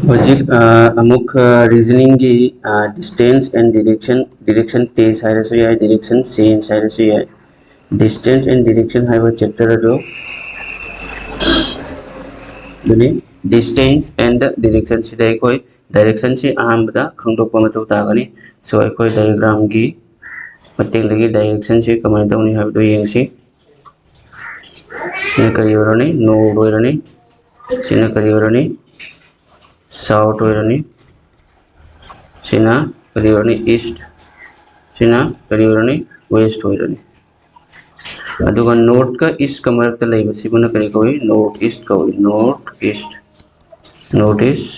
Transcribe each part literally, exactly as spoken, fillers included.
ꯍꯧꯖꯤꯛ ꯑ, ꯑꯃꯨꯛ reasoningꯒꯤ distance and direction, direction test ꯍꯥꯏꯔꯁꯨ ꯌꯥꯏ, direction change ꯍꯥꯏꯔꯁꯨ ꯌꯥꯏ꯫ Distance and direction ꯍꯥꯏꯕ chapter ꯑꯗꯨ ꯑꯗꯨꯅꯤ꯫ Distance and direction ꯁꯤꯗ ꯑꯩꯈꯣꯏ directionꯁꯤ ꯑꯍꯥꯟꯕꯗ ꯈꯪꯗꯣꯛꯄ ꯃꯊꯧ ꯇꯥꯒꯅꯤ꯫ So ꯑꯩꯈꯣꯏ diagramꯒꯤ ꯃꯇꯦꯡꯗꯒꯤ directionꯁꯤ ꯀꯃꯥꯏꯅ ꯇꯧꯅꯤ ꯍꯥꯏꯕꯗꯨ ꯌꯦꯡꯁꯤ꯫ ꯁꯤꯅ ꯀꯔꯤ ꯑꯣꯏꯔꯅꯤ? North ꯑꯣꯏꯔꯅꯤ꯫ ꯁꯤꯅ ꯀꯔꯤ ꯑꯣꯏꯔꯅꯤ? South ꯑꯣꯏꯔꯅꯤ꯫ ꯁꯤꯅ ꯀꯔꯤ ꯑꯣꯏꯔꯅꯤ? East꯫ ꯁꯤꯅ ꯀꯔꯤ ꯑꯣꯏꯔꯅꯤ? West ꯑꯣꯏꯔꯅꯤ꯫ ꯑꯗꯨꯒ northꯀ eastꯀ ꯃꯔꯛꯇ ꯂꯩꯕꯁꯤꯕꯨꯅ ꯀꯔꯤ ꯀꯧꯏ? North east ꯀꯧꯏ꯫ North east꯫ North east꯫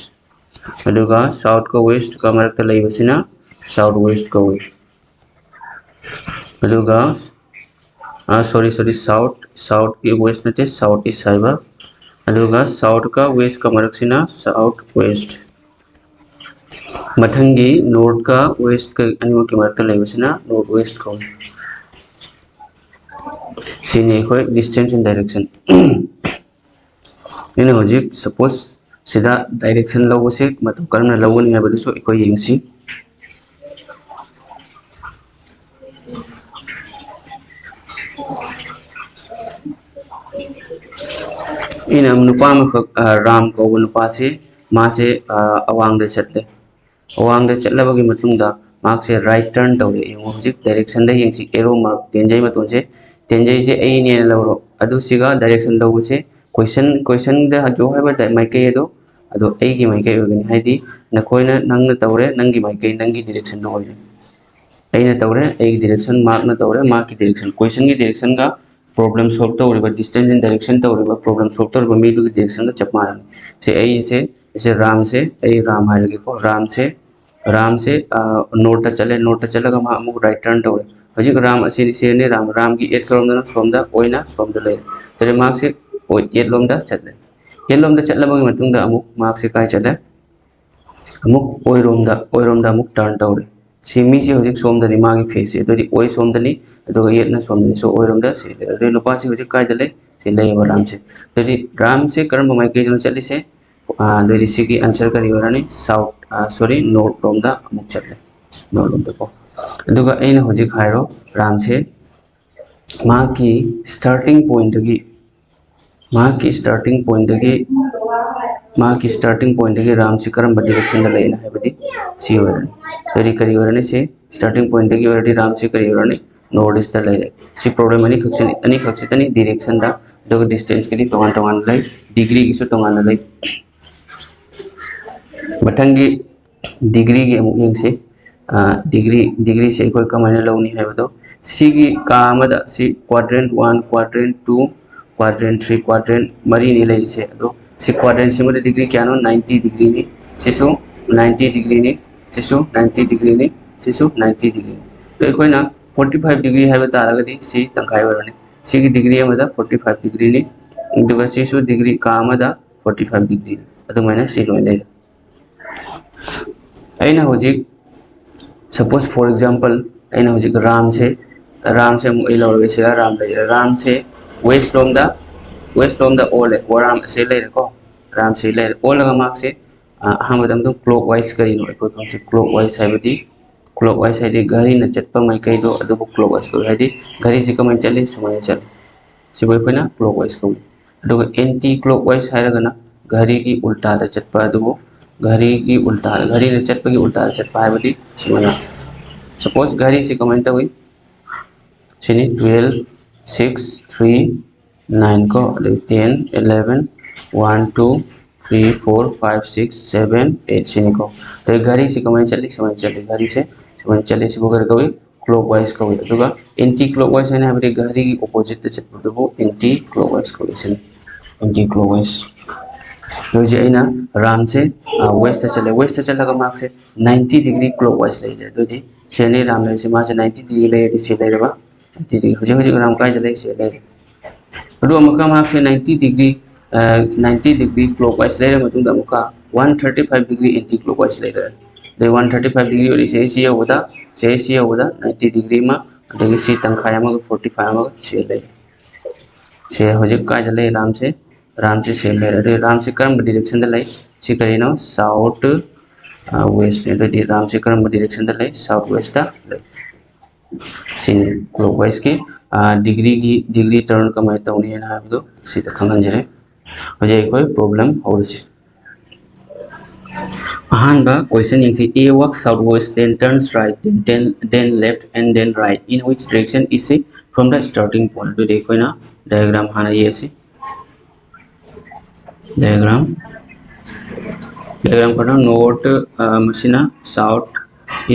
ꯑꯗꯨꯒ southꯀ westꯀ ꯃꯔꯛꯇ ꯂꯩꯕꯁꯤꯅ south west ꯀꯧꯏ꯫ ꯑꯗꯨꯒ sorry sorry south, southꯀꯤ west ꯅꯠꯇꯦ, south east ꯍꯥꯏꯕ꯫ ꯑꯗꯨꯒ southꯀ westꯀ ꯃꯔꯛꯁꯤꯅ south west꯫ ꯃꯊꯪꯒꯤ northꯀ westꯀ ꯑꯅꯤꯃꯛꯀꯤ ꯃꯔꯛꯇ ꯂꯩꯕꯁꯤꯅ north west ꯀꯧꯏ꯫ ꯁꯤꯅꯤ ꯑꯩꯈꯣꯏ distance and direction꯫ ꯑꯩꯅ ꯍꯧꯖꯤꯛ suppose ꯁꯤꯗ direction ꯂꯧꯕꯁꯦ ꯃꯇꯧ ꯀꯔꯝꯅ ꯂꯧꯒꯅꯤ ꯍꯥꯏꯕꯗꯨꯁꯨ ꯑꯩꯈꯣꯏ ꯌꯦꯡꯁꯤ꯫ ꯑꯩꯅ ꯅꯨꯄꯥ ꯑꯃꯈꯛ, ꯑ, ꯔꯥꯝ ꯀꯧꯕ ꯅꯨꯄꯥꯁꯦ, ꯃꯥꯁꯦ, ꯑ, ꯑꯋꯥꯡꯗ ꯆꯠꯂꯦ꯫ ꯑꯋꯥꯡꯗ ꯆꯠꯂꯕꯒꯤ ꯃꯇꯨꯡꯗ ꯃꯍꯥꯛꯁꯦ right turn ꯇꯧꯔꯦ꯫ ꯌꯦꯡꯉꯣ, ꯍꯧꯖꯤꯛ directionꯗ ꯌꯦꯡꯁꯤ, arrow mark, ꯇꯦꯟꯖꯩ ꯃꯇꯣꯟꯁꯦ, ꯇꯦꯟꯖꯩꯁꯦ ꯑꯦꯅꯦꯅ ꯂꯧꯔꯣ꯫ ꯑꯗꯨ ꯁꯤꯒ direction ꯂꯧꯕꯁꯦ question, questionꯗ ꯍꯧꯖꯤꯛ ꯍꯥꯏꯕ ꯇꯥꯏ ꯃꯥꯏꯀꯩ ꯑꯗꯣ, ꯑꯗꯣ ꯑꯩꯒꯤ ꯃꯥꯏꯀꯩ ꯑꯣꯏꯒꯅꯤ, ꯍꯥꯏꯗꯤ ꯅꯈꯣꯏꯅ, ꯅꯪꯅ ꯇꯧꯔꯦ, ꯅꯪꯒꯤ ꯃꯥꯏꯀꯩ, ꯅꯪꯒꯤ directionꯗ ꯑꯣꯏꯔꯦ꯫ ꯑꯩꯅ ꯇꯧꯔꯦ, ꯑꯩꯒꯤ direction, ꯃꯍꯥꯛꯅ ꯇꯧꯔꯦ, ꯃꯍꯥꯛꯀꯤ direction꯫ Questionꯒꯤ directionꯒ problem solve ꯇꯧꯔꯤꯕ, distance and direction ꯇꯧꯔꯤꯕ, problem solve ꯇꯧꯔꯤꯕ ꯃꯤꯗꯨꯒꯤ directionꯒ ꯆꯞ ꯃꯥꯟꯅꯅꯤ꯫ ꯁꯦ ꯑꯩꯁꯦ, ꯁꯦ ꯔꯥꯝꯁꯦ, ꯑꯩ ꯔꯥꯝ ꯍꯥꯏꯔꯒꯦꯀꯣ, ꯔꯥꯝꯁꯦ, ꯔꯥꯝꯁꯦ, ꯑ, northꯇ ꯆꯠꯂꯦ, northꯇ ꯆꯠꯂꯒ ꯃꯥ ꯑꯃꯨꯛ right turn ꯇꯧꯔꯦ꯫ ꯍꯧꯖꯤꯛ ꯔꯥꯝ ꯑꯁꯤꯅꯤ, ꯁꯤꯅꯤ ꯔꯥꯝ, ꯔꯥꯝꯒꯤ eight ꯀꯔꯣꯝꯗꯅꯣ? ꯁꯣꯝꯗ, ꯑꯣꯏꯅ ꯁꯣꯝꯗ ꯂꯩꯔꯦ꯫ ꯑꯗꯨꯗꯤ ꯃꯍꯥꯛꯁꯦ eight ꯂꯣꯝꯗ ꯆꯠꯂꯦ꯫ Eight ꯂꯣꯝꯗ ꯆꯠꯂꯕꯒꯤ ꯃꯇꯨꯡꯗ ꯑꯃꯨꯛ ꯃꯍꯥꯛꯁꯦ ꯀꯥꯏ ꯆꯠꯂꯦ? ꯑꯃꯨꯛ ꯑꯣꯏꯔꯣꯝꯗ, ꯑꯣꯏꯔꯣꯝꯗ ꯑꯃꯨꯛ turn ꯇꯧꯔꯦ꯫ ꯁꯤ ꯃꯤꯁꯦ ꯍꯧꯖꯤꯛ ꯁꯣꯝꯗꯅꯤ, ꯃꯥꯒꯤ faceꯁꯦ, ꯑꯗꯨꯗꯤ ꯑꯣꯏ ꯁꯣꯝꯗꯅꯤ, ꯑꯗꯨꯒ eightꯅ ꯁꯣꯝꯗꯅꯤ꯫ So ꯑꯣꯏꯔꯣꯝꯗ ꯁꯤ ꯂꯩꯔꯦ꯫ ꯑꯗꯨꯗꯤ ꯅꯨꯄꯥꯁꯤ ꯍꯧꯖꯤꯛ ꯀꯥꯏꯗ ꯂꯩ? ꯁꯤ ꯂꯩꯌꯦꯕ ꯔꯥꯝꯁꯦ꯫ ꯑꯗꯨꯗꯤ ꯔꯥꯝꯁꯦ ꯀꯔꯝꯕ ꯃꯥꯏꯀꯩꯗꯅꯣ ꯆꯠꯂꯤꯁꯦ? ꯑꯗꯨꯗꯤ ꯁꯤꯒꯤ ꯑꯟꯁꯔ ꯀꯔꯤ ꯑꯣꯏꯔꯅꯤ? ꯁꯥꯎꯠ, ꯁꯣꯔꯤ, ꯅꯣꯔꯠ ꯂꯣꯝꯗ ꯑꯃꯨꯛ ꯆꯠꯂꯦ, ꯅꯣꯔꯠ ꯂꯣꯝꯗꯀꯣ꯫ ꯑꯗꯨꯒ ꯑꯩꯅ ꯍꯧꯖꯤꯛ ꯍꯥꯏꯔꯣ, ꯔꯥꯝꯁꯦ ꯃꯍꯥꯛꯀꯤ ꯁ꯭ꯇꯥꯔꯇꯤꯡ ꯄꯣꯏꯟꯠꯇꯒꯤ, ꯃꯍꯥꯛꯀꯤ ꯁ꯭ꯇꯥꯔꯇꯤꯡ ꯄꯣꯏꯟꯠꯇꯒꯤ, ꯃꯍꯥꯛꯀꯤ ꯁ꯭ꯇꯥꯔꯇꯤꯡ ꯄꯣꯏꯟꯠꯇꯒꯤ ꯔꯥꯝꯁꯤ ꯀꯔꯝꯕ ꯗꯤꯔꯦꯛꯁꯟꯗ ꯂꯩꯅ ꯍꯥꯏꯕꯗꯤ ꯁꯤ ꯑꯣꯏꯔꯅꯤ꯫ ꯀꯔꯤ ꯀꯔꯤ ꯑꯣꯏꯔꯅꯤ ꯁꯤ? ꯁ꯭ꯇꯥꯔꯇꯤꯡ ꯄꯣꯏꯟꯠꯇꯒꯤ ꯑꯣꯏꯔꯗꯤ ꯔꯥꯝꯁꯤ ꯀꯔꯤ ꯑꯣꯏꯔꯅꯤ? ꯅꯣꯔꯠ ꯏꯁꯇ ꯂꯩꯔꯦ꯫ ꯁꯤ ꯄ꯭ꯔꯣꯕ꯭ꯂꯦꯝ ꯑꯅꯤꯈꯛꯁꯤꯅꯤ, ꯑꯅꯤꯈꯛꯁꯤꯗꯅꯤ ꯗꯤꯔꯦꯛꯁꯟꯗ, ꯑꯗꯨꯒ ꯗꯤꯁꯇꯦꯟꯁꯀꯤꯗꯤ ꯇꯣꯉꯥꯟ ꯇꯣꯉꯥꯟꯅ ꯂꯩ, ꯗꯤꯒ꯭ꯔꯤꯒꯤꯁꯨ ꯇꯣꯉꯥꯟꯅ ꯂꯩ꯫ ꯃꯊꯪꯒꯤ ꯗꯤꯒ꯭ꯔꯤꯒꯤ ꯑꯃꯨꯛ ꯌꯦꯡꯁꯤ꯫ ꯗꯤꯒ꯭ꯔꯤ, ꯗꯤꯒ꯭ꯔꯤꯁꯦ ꯑꯩꯈꯣꯏ ꯀꯃꯥꯏꯅ ꯂꯧꯅꯤ ꯍꯥꯏꯕꯗꯣ, ꯁꯤꯒꯤ ꯀꯥ ꯑꯃꯗ ꯁꯤ quadrant one, quadrant two, quadrant three, quadrant ꯃꯔꯤꯅꯤ ꯂꯩꯔꯤꯁꯦ꯫ ꯑꯗꯣ ꯁꯤ quadrantꯁꯤꯃꯗ ꯗꯤꯒ꯭ꯔꯤ ꯀꯌꯥꯅꯣ? ꯅꯥꯏꯟꯇꯤ ꯗꯤꯒ꯭ꯔꯤꯅꯤ꯫ ꯁꯤꯁꯨ ꯅꯥꯏꯟꯇꯤ ꯗꯤꯒ꯭ꯔꯤꯅꯤ, ꯁꯤꯁꯨ ꯅꯥꯏꯟꯇꯤ ꯗꯤꯒ꯭ꯔꯤꯅꯤ, ꯁꯤꯁꯨ ꯅꯥꯏꯟꯇꯤ ꯗꯤꯒ꯭ꯔꯤꯅꯤ꯫ ꯑꯗꯣ ꯑꯩꯈꯣꯏꯅ ꯐꯣꯔꯇꯤ ꯐꯥꯏꯚ ꯗꯤꯒ꯭ꯔꯤ ꯍꯥꯏꯕ ꯇꯥꯔꯒꯗꯤ ꯁꯤ ꯇꯪꯈꯥꯏ ꯑꯣꯏꯔꯅꯤ꯫ ꯁꯤꯒꯤ ꯗꯤꯒ꯭ꯔꯤ ꯑꯃꯗ ꯐꯣꯔꯇꯤ ꯐꯥꯏꯚ ꯗꯤꯒ꯭ꯔꯤꯅꯤ, ꯑꯗꯨꯒ ꯁꯤꯁꯨ ꯗꯤꯒ꯭ꯔꯤ ꯀꯥ ꯑꯃꯗ ꯐꯣꯔꯇꯤ ꯐꯥꯏꯚ ꯗꯤꯒ꯭ꯔꯤ꯫ ꯑꯗꯨꯃꯥꯏꯅ ꯁꯤ ꯂꯣꯏ ꯂꯩꯔꯦ꯫ ꯑꯩꯅ ꯍꯧꯖꯤꯛ, suppose for example, ꯑꯩꯅ ꯍꯧꯖꯤꯛ ꯔꯥꯝꯁꯦ, ꯔꯥꯝꯁꯦ ꯑꯃꯨꯛ ꯑꯩ ꯂꯧꯔꯒꯦ꯫ ꯁꯤꯗ ꯔꯥꯝ ꯂꯩꯔꯦ꯫ ꯔꯥꯝꯁꯦ ꯋꯦꯁ ꯂꯣꯝꯗ, ꯋꯦꯁ ꯂꯣꯝꯗ ꯑꯣꯜꯂꯦ꯫ ꯑꯣ, ꯔꯥꯝ ꯑꯁꯤ ꯂꯩꯔꯦꯀꯣ, ꯔꯥꯝꯁꯤ ꯂꯩꯔꯦ꯫ ꯑꯣꯜꯂꯒ ꯃꯍꯥꯛꯁꯦ, ꯑ, ꯑꯍꯥꯟꯕꯗ ꯑꯗꯨꯝ clockwise ꯀꯔꯤꯅꯣ ꯑꯩꯈꯣꯏ ꯈꯪꯁꯤ꯫ Clockwise ꯍꯥꯏꯕꯗꯤ, clockwise ꯍꯥꯏꯗꯤ ꯘꯔꯤꯅ ꯆꯠꯄ ꯃꯥꯏꯀꯩꯗꯣ, ꯑꯗꯨꯕꯨ clockwise ꯀꯧꯏ꯫ ꯍꯥꯏꯗꯤ ꯘꯔꯤꯁꯤ ꯀꯃꯥꯏꯅ ꯆꯠꯂꯤ? ꯁꯨꯃꯥꯏꯅ ꯆꯠꯂꯤ꯫ ꯁꯤꯕꯨ ꯑꯩꯈꯣꯏꯅ clockwise ꯀꯧꯏ꯫ ꯑꯗꯨꯒ anti clockwise ꯍꯥꯏꯔꯒꯅ ꯘꯔꯤꯒꯤ ꯎꯜꯇꯥꯗ ꯆꯠꯄ ꯑꯗꯨꯕꯨ, ꯘꯔꯤꯒꯤ ꯎꯜꯇꯥ, ꯘꯔꯤꯅ ꯆꯠꯄꯒꯤ ꯎꯜꯇꯥꯗ ꯆꯠꯄ ꯍꯥꯏꯕꯗꯤ ꯁꯨꯃꯥꯏꯅ꯫ Suppose ꯘꯔꯤꯁꯤ ꯀꯃꯥꯏꯅ ꯇꯧꯏ? ꯁꯤꯅꯤ, twelve, six, three, nine ꯀꯣ, ꯑꯗꯩ ten, eleven, one, two, three, four, five, six, seven, eight ꯁꯤꯅꯤꯀꯣ꯫ ꯑꯗꯩ ꯘꯔꯤꯁꯤ ꯀꯃꯥꯏꯅ ꯆꯠꯂꯤ? ꯁꯨꯃꯥꯏꯅ ꯆꯠꯂꯤ꯫ ꯘꯔꯤꯁꯦ ꯁꯨꯃꯥꯏꯅ ꯆꯠꯂꯤ꯫ ꯁꯤꯕꯨ ꯀꯔꯤ ꯀꯧꯏ? Clockwise ꯀꯧꯏ꯫ ꯑꯗꯨꯒ anti clockwise ꯍꯥꯏꯅ ꯍꯥꯏꯕꯗꯤ ꯘꯔꯤꯒꯤ oppositeꯇ ꯆꯠꯄꯗꯨꯕꯨ anti clockwise ꯀꯧꯏ꯫ ꯁꯤꯅꯤ anti clockwise꯫ ꯍꯧꯖꯤꯛ ꯑꯩꯅ ꯔꯥꯝꯁꯦ, ꯑ, westꯇ ꯆꯠꯂꯦ꯫ Westꯇ ꯆꯠꯂꯒ ꯃꯍꯥꯛꯁꯦ ninety degree clockwise ꯂꯩꯔꯦ꯫ ꯑꯗꯨꯗꯤ ꯁꯤꯅꯤ ꯔꯥꯝ ꯂꯩꯔꯤꯁꯦ꯫ ꯃꯥꯁꯦ ninety degree ꯂꯩꯔꯗꯤ ꯁꯤ ꯂꯩꯔꯕ꯫ Ninety degree꯫ ꯍꯧꯖꯤꯛ ꯍꯧꯖꯤꯛ ꯔꯥꯝ ꯀꯥꯏꯗ ꯂꯩ? ꯁꯤ ꯂꯩꯔꯦ꯫ ꯑꯗꯨ ꯑꯃꯨꯛꯀ ꯃꯍꯥꯛꯁꯦ ninety degree, ꯑ, ninety degree clockwise ꯂꯩꯔ ꯃꯇꯨꯡꯗ ꯑꯃꯨꯛꯀ one thirty five degree anti clockwise ꯂꯩꯔꯦ꯫ ꯑꯗꯩ one thirty five degree ꯑꯣꯏꯔꯤꯁꯦ ꯁꯤ ꯌꯧꯕꯗ, ꯁꯤ, ꯁꯤ ꯌꯧꯕꯗ ninety degree ꯑꯃ, ꯑꯗꯒꯤ ꯁꯤ ꯇꯪꯈꯥꯏ ꯑꯃꯒ forty five ꯑꯃꯒ ꯁꯤ ꯂꯩ꯫ ꯁꯦ ꯍꯧꯖꯤꯛ ꯀꯥꯏꯗ ꯂꯩ ꯔꯥꯝꯁꯦ? ꯔꯥꯝꯁꯦ ꯁꯤ ꯂꯩꯔꯦ꯫ ꯑꯗꯨꯗꯤ ꯔꯥꯝꯁꯦ ꯀꯔꯝꯕ ꯗꯤꯔꯦꯛꯁꯟꯗ ꯂꯩ? ꯁꯤ ꯀꯔꯤꯅꯣ? ꯁꯥꯎꯠ ꯋꯦꯁꯅꯦ꯫ ꯑꯗꯨꯗꯤ ꯔꯥꯝꯁꯦ ꯀꯔꯝꯕ ꯗꯤꯔꯦꯛꯁꯟꯗ ꯂꯩ? ꯁꯥꯎꯠ ꯋꯦꯁꯇ ꯂꯩ꯫ ꯁꯤꯅꯤ ꯀ꯭ꯂꯣꯛ ꯋꯥꯏꯁꯀꯤ ꯗꯤꯒ꯭ꯔꯤꯒꯤ ꯗꯤꯒ꯭ꯔꯤ ꯇꯔꯟ ꯀꯃꯥꯏꯅ ꯇꯧꯅꯤ ꯍꯥꯏꯅ ꯍꯥꯏꯕꯗꯨ ꯁꯤꯗ ꯈꯪꯍꯟꯖꯔꯦ꯫ ꯍꯧꯖꯤꯛ ꯑꯩꯈꯣꯏ ꯄ꯭ꯔꯣꯕ꯭ꯂꯦꯝ ꯍꯧꯔꯁꯤ꯫ ꯑꯍꯥꯟꯕ ꯀꯣꯏꯁꯟ ꯌꯦꯡꯁꯤ꯫ A walks southwest, then turns right, then, then, then left and then right. In which direction is it from the starting point? ꯑꯗꯨꯗꯤ ꯑꯩꯈꯣꯏꯅ ꯗꯥꯏꯒ꯭ꯔꯥꯝ ꯍꯥꯟꯅ ꯌꯦꯡꯁꯤ꯫ ꯗꯥꯏꯒ꯭ꯔꯥꯝ ꯗꯥꯏꯒ꯭ꯔꯥꯝ ꯀꯩꯅꯣ ꯅꯣꯔꯠ, ꯃꯁꯤꯅ ꯁꯥꯎꯠ,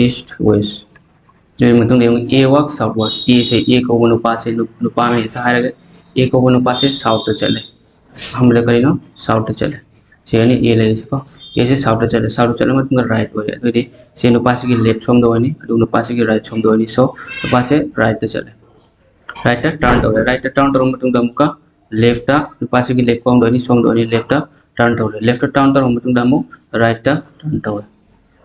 ꯏꯁꯠ, ꯋꯦꯁ꯫ ꯑꯗꯨꯒꯤ ꯃꯇꯨꯡꯗ ꯌꯦꯡꯉꯨ, A walks southwest. ꯑꯦꯁꯦ, ꯑꯦ ꯀꯧꯕ ꯅꯨꯄꯥꯁꯦ, ꯅꯨꯄꯥ ꯑꯃ ꯍꯦꯛꯇ ꯍꯥꯏꯔꯒ, ꯑꯦ ꯀꯧꯕ ꯅꯨꯄꯥꯁꯦ ꯁꯥꯎꯠꯇ ꯆꯠꯂꯦ꯫ ꯑꯍꯥꯟꯕꯗ ꯀꯔꯤꯅꯣ? ꯁꯥꯎꯠꯇ ꯆꯠꯂꯦ꯫ ꯁꯤꯅꯤ ꯑꯦ ꯂꯩꯔꯤꯁꯤꯀꯣ꯫ ꯑꯦꯁꯦ ꯁꯥꯎꯠꯇ ꯆꯠꯂꯦ꯫ ꯁꯥꯎꯠꯇ ꯆꯠꯂ ꯃꯇꯨꯡꯗ ꯔꯥꯏꯠ ꯑꯣꯏꯔꯦ꯫ ꯑꯗꯨꯗꯤ ꯁꯤ ꯅꯨꯄꯥꯁꯤꯒꯤ ꯂꯦꯐ ꯁꯣꯝꯗ ꯑꯣꯏꯅꯤ, ꯑꯗꯨ ꯅꯨꯄꯥꯁꯤꯒꯤ ꯔꯥꯏꯠ ꯁꯣꯝꯗ ꯑꯣꯏꯅꯤ꯫ ꯁꯣ ꯅꯨꯄꯥꯁꯦ ꯔꯥꯏꯠꯇ ꯆꯠꯂꯦ꯫ ꯔꯥꯏꯠꯇ ꯇꯔꯟ ꯇꯧꯔꯦ꯫ ꯔꯥꯏꯠꯇ ꯇꯔꯟ ꯇꯧꯔꯕ ꯃꯇꯨꯡꯗ ꯑꯃꯨꯛꯀ ꯂꯦꯐꯇ, ꯅꯨꯄꯥꯁꯤꯒꯤ ꯂꯦꯐ ꯀꯣꯝꯗ ꯑꯣꯏꯅꯤ, ꯁꯣꯝꯗ ꯑꯣꯏꯅꯤ, ꯂꯦꯐꯇ ꯇꯔꯟ ꯇꯧꯔꯦ꯫ ꯂꯦꯐꯇ ꯇꯔꯟ ꯇꯧꯔꯕ ꯃꯇꯨꯡꯗ ꯑꯃꯨꯛ ꯔꯥꯏꯠꯇ ꯇꯔꯟ ꯇꯧꯔꯦ꯫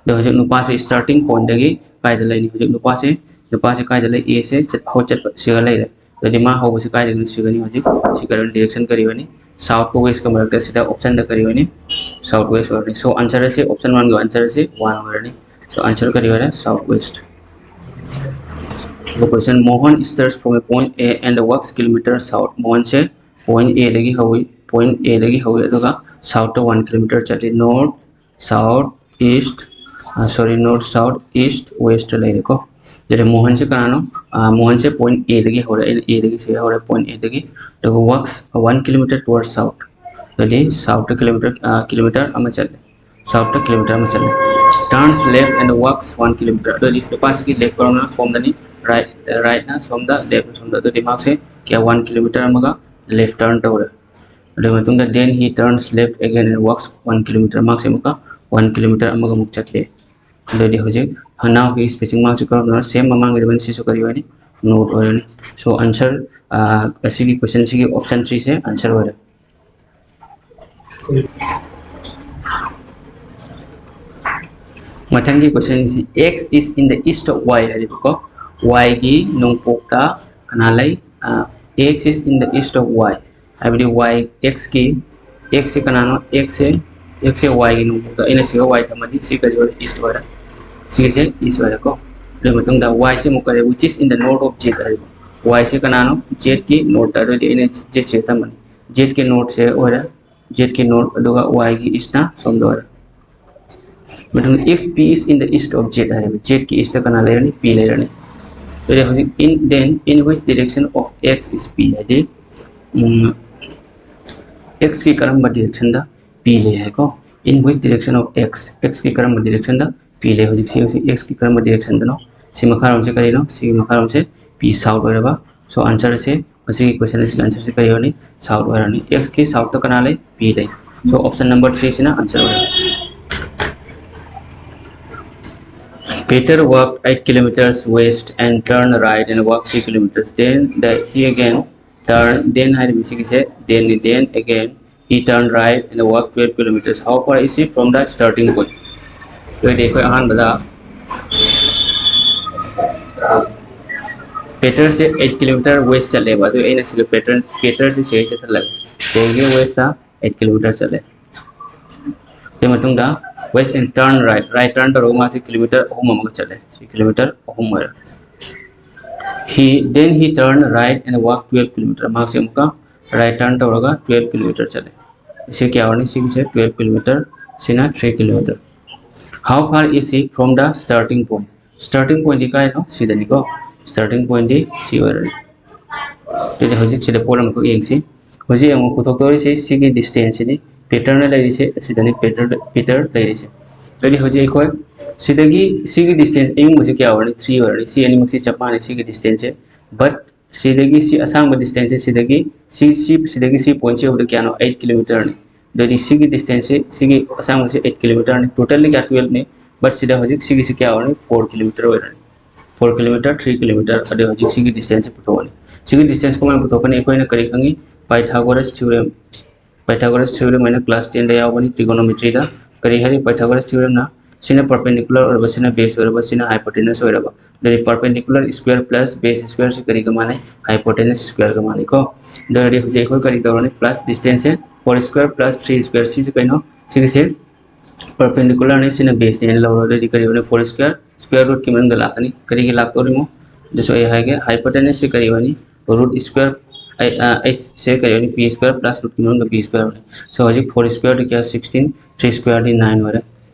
ꯑꯗꯣ ꯍꯧꯖꯤꯛ ꯅꯨꯄꯥꯁꯦ ꯁ꯭ꯇꯥꯔꯇꯤꯡ ꯄꯣꯏꯟꯠꯇꯒꯤ ꯀꯥꯏꯗ ꯂꯩꯅꯤ? ꯍꯧꯖꯤꯛ ꯅꯨꯄꯥꯁꯦ, ꯅꯨꯄꯥꯁꯦ ꯀꯥꯏꯗ ꯂꯩ? ꯑꯦꯁꯦ ꯆꯠ-, ꯍꯧ-, ꯆꯠꯄ ꯁꯤꯒ ꯂꯩꯔꯦ꯫ ꯑꯗꯨꯗꯤ ꯃꯥ ꯍꯧꯕꯁꯦ ꯀꯥꯏꯗꯒꯤꯅꯣ ꯁꯤꯒꯅꯤ? ꯍꯧꯖꯤꯛ ꯁꯤ ꯀꯔꯤ ꯗꯤꯔꯦꯛꯁꯟ ꯀꯔꯤ ꯑꯣꯏꯅꯤ? ꯁꯥꯎꯠꯀ ꯋꯦꯁꯀ ꯃꯔꯛꯇ ꯁꯤꯗ ꯑꯣꯞꯁꯟꯗ ꯀꯔꯤ ꯑꯣꯏꯅꯤ? ꯁꯥꯎꯠ ꯋꯦꯁ ꯑꯣꯏꯔꯅꯤ꯫ ꯁꯣ ꯑꯟꯁꯔ ꯑꯁꯤ, ꯑꯣꯞꯁꯟ ꯋꯥꯟꯒꯤ ꯑꯟꯁꯔ ꯑꯁꯤ ꯋꯥꯟ ꯑꯣꯏꯔꯅꯤ꯫ ꯁꯣ ꯑꯟꯁꯔ ꯀꯔꯤ ꯑꯣꯏꯔꯦ? South west. ꯑꯗꯨꯒ ꯀꯣꯏꯁꯟ, Mohan starts from a point A and walks kilometer south. ꯃꯣꯍꯟꯁꯦ ꯄꯣꯏꯟꯠ ꯑꯦꯗꯒꯤ ꯍꯧꯏ, ꯄꯣꯏꯟꯠ ꯑꯦꯗꯒꯤ ꯍꯧꯏ, ꯑꯗꯨꯒ ꯁꯥꯎꯠꯇ ꯋꯥꯟ ꯀꯤꯂꯣꯃꯤꯇꯔ ꯆꯠꯂꯤ꯫ North, south, east, sorry, north, south, east, west ꯂꯩꯔꯦꯀꯣ꯫ ꯑꯗꯨꯗꯤ ꯃꯣꯍꯟꯁꯦ ꯀꯅꯥꯅꯣ? ꯑ, ꯃꯣꯍꯟꯁꯦ ꯄꯣꯏꯟꯠ ꯑꯦꯗꯒꯤ ꯍꯧꯔꯦ, ꯑꯩꯅ ꯑꯦꯗꯒꯤ ꯁꯤ ꯍꯧꯔꯦ, ꯄꯣꯏꯟꯠ ꯑꯦꯗꯒꯤ꯫ ꯑꯗꯨꯒ walks one kilometer towards south, ꯑꯗꯨꯗꯤ ꯁꯥꯎꯠꯇ ꯀꯤꯂꯣꯃꯤꯇꯔ, ꯑ, ꯀꯤꯂꯣꯃꯤꯇꯔ ꯑꯃ ꯆꯠꯂꯦ꯫ ꯁꯥꯎꯠꯇ ꯀꯤꯂꯣꯃꯤꯇꯔ ꯑꯃ ꯆꯠꯂꯦ꯫ Turns left and walks one kilometer. ꯑꯗꯨꯗꯤ ꯅꯨꯄꯥꯁꯤꯒꯤ ꯂꯦꯐ ꯀꯔꯣꯝꯅ ꯁꯣꯝꯗꯅꯤ, ꯔꯥꯏꯠ, ꯔꯥꯏꯠꯅ ꯁꯣꯝꯗ, ꯂꯦꯐꯅ ꯁꯣꯝꯗ꯫ ꯑꯗꯨꯗꯤ ꯃꯥꯁꯦ ꯀꯌꯥ, ꯋꯥꯟ ꯀꯤꯂꯣꯃꯤꯇꯔ ꯑꯃꯒ ꯂꯦꯐ ꯇꯔꯟ ꯇꯧꯔꯦ꯫ ꯑꯗꯨꯒꯤ ꯃꯇꯨꯡꯗ then he turns left again and walks one kilometer. ꯃꯥꯁꯦ ꯑꯃꯨꯛꯀ ꯋꯥꯟ ꯀꯤꯂꯣꯃꯤꯇꯔ ꯑꯃꯒ ꯑꯃꯨꯛ ꯆꯠꯂꯦ꯫ ꯑꯗꯨꯗꯤ ꯍꯧꯖꯤꯛ ꯍꯅꯥꯎꯒꯤ ꯁ꯭ꯄꯦꯁꯤꯡ ꯃꯥꯔꯛꯁꯤ ꯀꯔꯝꯕꯅꯣ? ꯁꯦꯝ ꯃꯃꯥꯡꯒꯤꯗ ꯁꯤꯁꯨ ꯀꯔꯤ ꯑꯣꯏꯅꯤ? ꯅꯣꯔꯠ ꯑꯣꯏꯔꯅꯤ꯫ ꯁꯣ ꯑꯟꯁꯔ, ꯑ, ꯑꯁꯤꯒꯤ ꯀꯣꯏꯁꯟꯁꯤꯒꯤ ꯑꯣꯞꯁꯟ ꯊ꯭ꯔꯤꯁꯦ ꯑꯟꯁꯔ ꯑꯣꯏꯔꯦ꯫ ꯃꯊꯪꯒꯤ ꯀꯣꯏꯁꯟꯁꯤ, X is in the east of Y ꯍꯥꯏꯔꯤꯕꯀꯣ꯫ Y ꯒꯤ ꯅꯣꯡꯄꯣꯛꯇ ꯀꯅꯥ ꯂꯩ? ꯑ, X is in the east of Y꯫ ꯍꯥꯏꯕꯗꯤ y x ꯀꯤ, x ꯁꯦ ꯀꯅꯥꯅꯣ? X ꯁꯦ, x ꯁꯦ y ꯒꯤ ꯅꯣꯡꯄꯣꯛꯇ, ꯑꯩꯅ ꯁꯤꯒ y ꯊꯝꯃꯗꯤ ꯁꯤ ꯀꯔꯤ ꯑꯣꯏꯔꯦ? East ꯑꯣꯏꯔꯦ꯫ ꯁꯤꯒꯤꯁꯦ east ꯑꯣꯏꯔꯦꯀꯣ꯫ ꯑꯗꯨꯒꯤ ꯃꯇꯨꯡꯗ y ꯁꯦ ꯑꯃꯨꯛ ꯀꯔꯤ? Which is in the north of z ꯍꯥꯏꯔꯤꯕ꯫ Y ꯁꯦ ꯀꯅꯥꯅꯣ? Z ꯀꯤ north ꯇ꯫ ꯑꯗꯨꯗꯤ ꯑꯩꯅ z ꯁꯦ ꯊꯝꯃꯅꯤ꯫ Z ꯀꯤ north ꯁꯦ ꯑꯣꯏꯔꯦ, z ꯀꯤ north, ꯑꯗꯨꯒ y ꯒꯤ east ꯅ ꯁꯣꯝꯗ ꯑꯣꯏꯔꯦ꯫ ꯃꯇꯨꯡꯗ if P is in the east of Z ꯍꯥꯏꯔꯤꯕ, Z ꯀꯤ east ꯇ ꯀꯅꯥ ꯂꯩꯔꯅꯤ? P ꯂꯩꯔꯅꯤ꯫ ꯑꯗꯨꯗꯤ ꯍꯧꯖꯤꯛ in, then in which direction of x is P ꯍꯥꯏꯗꯤ, ꯎꯝ, x ꯀꯤ ꯀꯔꯝꯕ direction ꯗ P ꯂꯩ ꯍꯥꯏꯀꯣ? In which direction of x, x ꯀꯤ ꯀꯔꯝꯕ direction ꯗ P ꯂꯩ? ꯍꯧꯖꯤꯛꯁꯤ, ꯍꯧꯖꯤꯛ x ꯀꯤ ꯀꯔꯝꯕ direction ꯗꯅꯣ? ꯁꯤ ꯃꯈꯥꯔꯣꯝꯁꯦ ꯀꯔꯤꯅꯣ? ꯁꯤꯒꯤ ꯃꯈꯥꯔꯣꯝꯁꯦ P south ꯑꯣꯏꯔꯕ꯫ So answer ꯁꯦ, ꯃꯁꯤꯒꯤ question ꯑꯁꯤꯒꯤ answer ꯁꯦ ꯀꯔꯤ ꯑꯣꯏꯔꯅꯤ? South ꯑꯣꯏꯔꯅꯤ꯫ X ꯀꯤ south ꯇ ꯀꯅꯥ ꯂꯩ? P ꯂꯩ꯫ So option number three ꯁꯤꯅ answer ꯑꯣꯏꯔꯅꯤ꯫ Peter walked eight kilometers west and turned right and walked three kilometers. Then the, he again turned, then ꯍꯥꯏꯔꯤꯕ ꯁꯤꯒꯤꯁꯦ then ꯅꯤ, then again he turned right and walked twelve kilometers. How far is it from the starting point? ꯑꯗꯨꯗꯤ ꯑꯩꯈꯣꯏ ꯑꯍꯥꯟꯕꯗ Peter ꯁꯦ eight kilometer west ꯆꯠꯂꯦꯕ꯫ ꯑꯗꯨ ꯑꯩꯅ ꯁꯤꯗ Peter, Peter ꯁꯦ ꯁꯤꯗꯩ ꯆꯠꯍꯜꯂꯒꯦ꯫ Then ꯁꯤꯒꯤ west ꯇ eight kilometer ꯆꯠꯂꯦ꯫ ꯑꯗꯨꯒꯤ ꯃꯇꯨꯡꯗ west and turn right, right turn ꯇꯧꯔꯒ ꯃꯥꯁꯦ kilometer ꯑꯍꯨꯝ ꯑꯃꯒ ꯆꯠꯂꯦ꯫ ꯁꯤ kilometer ꯑꯍꯨꯝ ꯑꯣꯏꯔꯦ꯫ He, then he turned right and walked twelve kilometer. ꯃꯍꯥꯛꯁꯦ ꯑꯃꯨꯛꯀ right turn ꯇꯧꯔꯒ twelve kilometer ꯆꯠꯂꯦ꯫ ꯁꯤ ꯀꯌꯥ ꯑꯣꯏꯔꯅꯤ? ꯁꯤꯒꯤꯁꯦ twelve kilometer, ꯁꯤꯅ three kilometer. How far is he from the starting point? Starting point ꯗꯤ ꯀꯥꯏꯅꯣ? ꯁꯤꯗꯅꯤꯀꯣ꯫ Starting point ꯗꯤ ꯁꯤ ꯑꯣꯏꯔꯅꯤ꯫ ꯑꯗꯨꯗꯤ ꯍꯧꯖꯤꯛ ꯁꯤꯗ ꯄꯣꯠ ꯑꯃꯈꯛ ꯌꯦꯡꯁꯤ꯫ ꯍꯧꯖꯤꯛ ꯑꯃꯨꯛ ꯄꯨꯊꯣꯛꯇꯧꯔꯤꯁꯦ ꯁꯤꯒꯤ distance ꯁꯤꯅꯤ꯫ Peter ꯅ ꯂꯩꯔꯤꯁꯦ ꯑꯁꯤꯗꯅꯤ, Peter, Peter ꯂꯩꯔꯤꯁꯦ꯫ ꯑꯗꯨꯗꯤ ꯍꯧꯖꯤꯛ ꯑꯩꯈꯣꯏ ꯁꯤꯗꯒꯤ ꯁꯤꯒꯤ distance ꯑꯌꯨꯡꯕꯁꯤ ꯀꯌꯥ ꯑꯣꯏꯔꯅꯤ? Three ꯑꯣꯏꯔꯅꯤ꯫ ꯁꯤ ꯑꯅꯤꯃꯛꯁꯤ ꯆꯞ ꯃꯥꯟꯅꯩ, ꯁꯤꯒꯤ distance ꯁꯦ꯫ But ꯁꯤꯗꯒꯤ ꯁꯤ ꯑꯁꯥꯡꯕ distance ꯁꯦ ꯁꯤꯗꯒꯤ ꯁꯤ, ꯁꯤ, ꯁꯤꯗꯒꯤ ꯁꯤ point ꯁꯤ ꯌꯧꯕꯗ ꯀꯌꯥꯅꯣ? Eight kilometer ꯅꯤ꯫ ꯑꯗꯨꯗꯤ ꯁꯤꯒꯤ distance ꯁꯦ, ꯁꯤꯒꯤ ꯑꯁꯥꯡꯕꯁꯦ eight kilometer ꯅꯤ꯫ Totally ꯀꯌꯥ? Twelve ꯅꯤ꯫ But ꯁꯤꯗ ꯍꯧꯖꯤꯛ ꯁꯤꯒꯤꯁꯤ ꯀꯌꯥ ꯑꯣꯏꯔꯅꯤ? Four kilometer ꯑꯣꯏꯔꯅꯤ꯫ Four kilometer, three kilometer, ꯑꯗꯨ ꯍꯧꯖꯤꯛ ꯁꯤꯒꯤ distance ꯁꯦ ꯄꯨꯊꯣꯛꯑꯅꯤ꯫ ꯁꯤꯒꯤ distance ꯀꯃꯥꯏꯅ ꯄꯨꯊꯣꯛꯀꯅꯤ? ꯑꯩꯈꯣꯏꯅ ꯀꯔꯤ ꯈꯪꯉꯤ? Pythagoras theorem꯫ Pythagoras theorem ꯍꯥꯏꯅ class ten ꯗ ꯌꯥꯎꯕꯅꯤ, trigonometry ꯗ꯫ ꯀꯔꯤ ꯍꯥꯏꯔꯤ Pythagoras theorem ꯅ? ꯁꯤꯅ perpendicular ꯑꯣꯏꯔꯕ, ꯁꯤꯅ base ꯑꯣꯏꯔꯕ, ꯁꯤꯅ hypotenuse ꯑꯣꯏꯔꯕ꯫ ꯑꯗꯨꯗꯤ perpendicular square plus base square ꯁꯤ ꯀꯔꯤꯒ ꯃꯥꯟꯅꯩ? Hypotenuse square ꯒ ꯃꯥꯟꯅꯩꯀꯣ꯫ ꯑꯗꯨ ꯑꯣꯏꯔꯗꯤ ꯍꯧꯖꯤꯛ ꯑꯩꯈꯣꯏ ꯀꯔꯤ ꯇꯧꯔꯅꯤ? Plus distance ꯁꯦ four square plus three square, ꯁꯤꯁꯦ ꯀꯩꯅꯣ? ꯁꯤꯒꯤꯁꯦ perpendicular ꯅꯤ, ꯁꯤꯅ base ꯅꯤ ꯍꯥꯏꯅ ꯂꯧꯔꯣ꯫ ꯑꯗꯨꯗꯤ ꯀꯔꯤ ꯑꯣꯏꯅꯤ? Four square square root ꯀꯤ ꯃꯅꯨꯡꯗ ꯂꯥꯛꯀꯅꯤ꯫ ꯀꯔꯤꯒꯤ ꯂꯥꯛꯇꯧꯔꯤꯃꯣ? ꯑꯗꯨꯁꯨ ꯑꯩ ꯍꯥꯏꯒꯦ꯫ Hypotenuse ꯁꯤ ꯀꯔꯤ ꯑꯣꯏꯅꯤ? Root square, ꯑꯩ, ꯑ, ꯑꯩ ꯁꯦ ꯀꯔꯤ ꯑꯣꯏꯅꯤ? B square plus root ꯀꯤ ꯃꯅꯨꯡꯗ B square ꯑꯣꯏꯅꯤ꯫ So ꯍꯧꯖꯤꯛ four square ꯗꯤ ꯀꯌꯥ? Sixteen, three square ꯗꯤ nine ꯑꯣꯏꯔꯦ꯫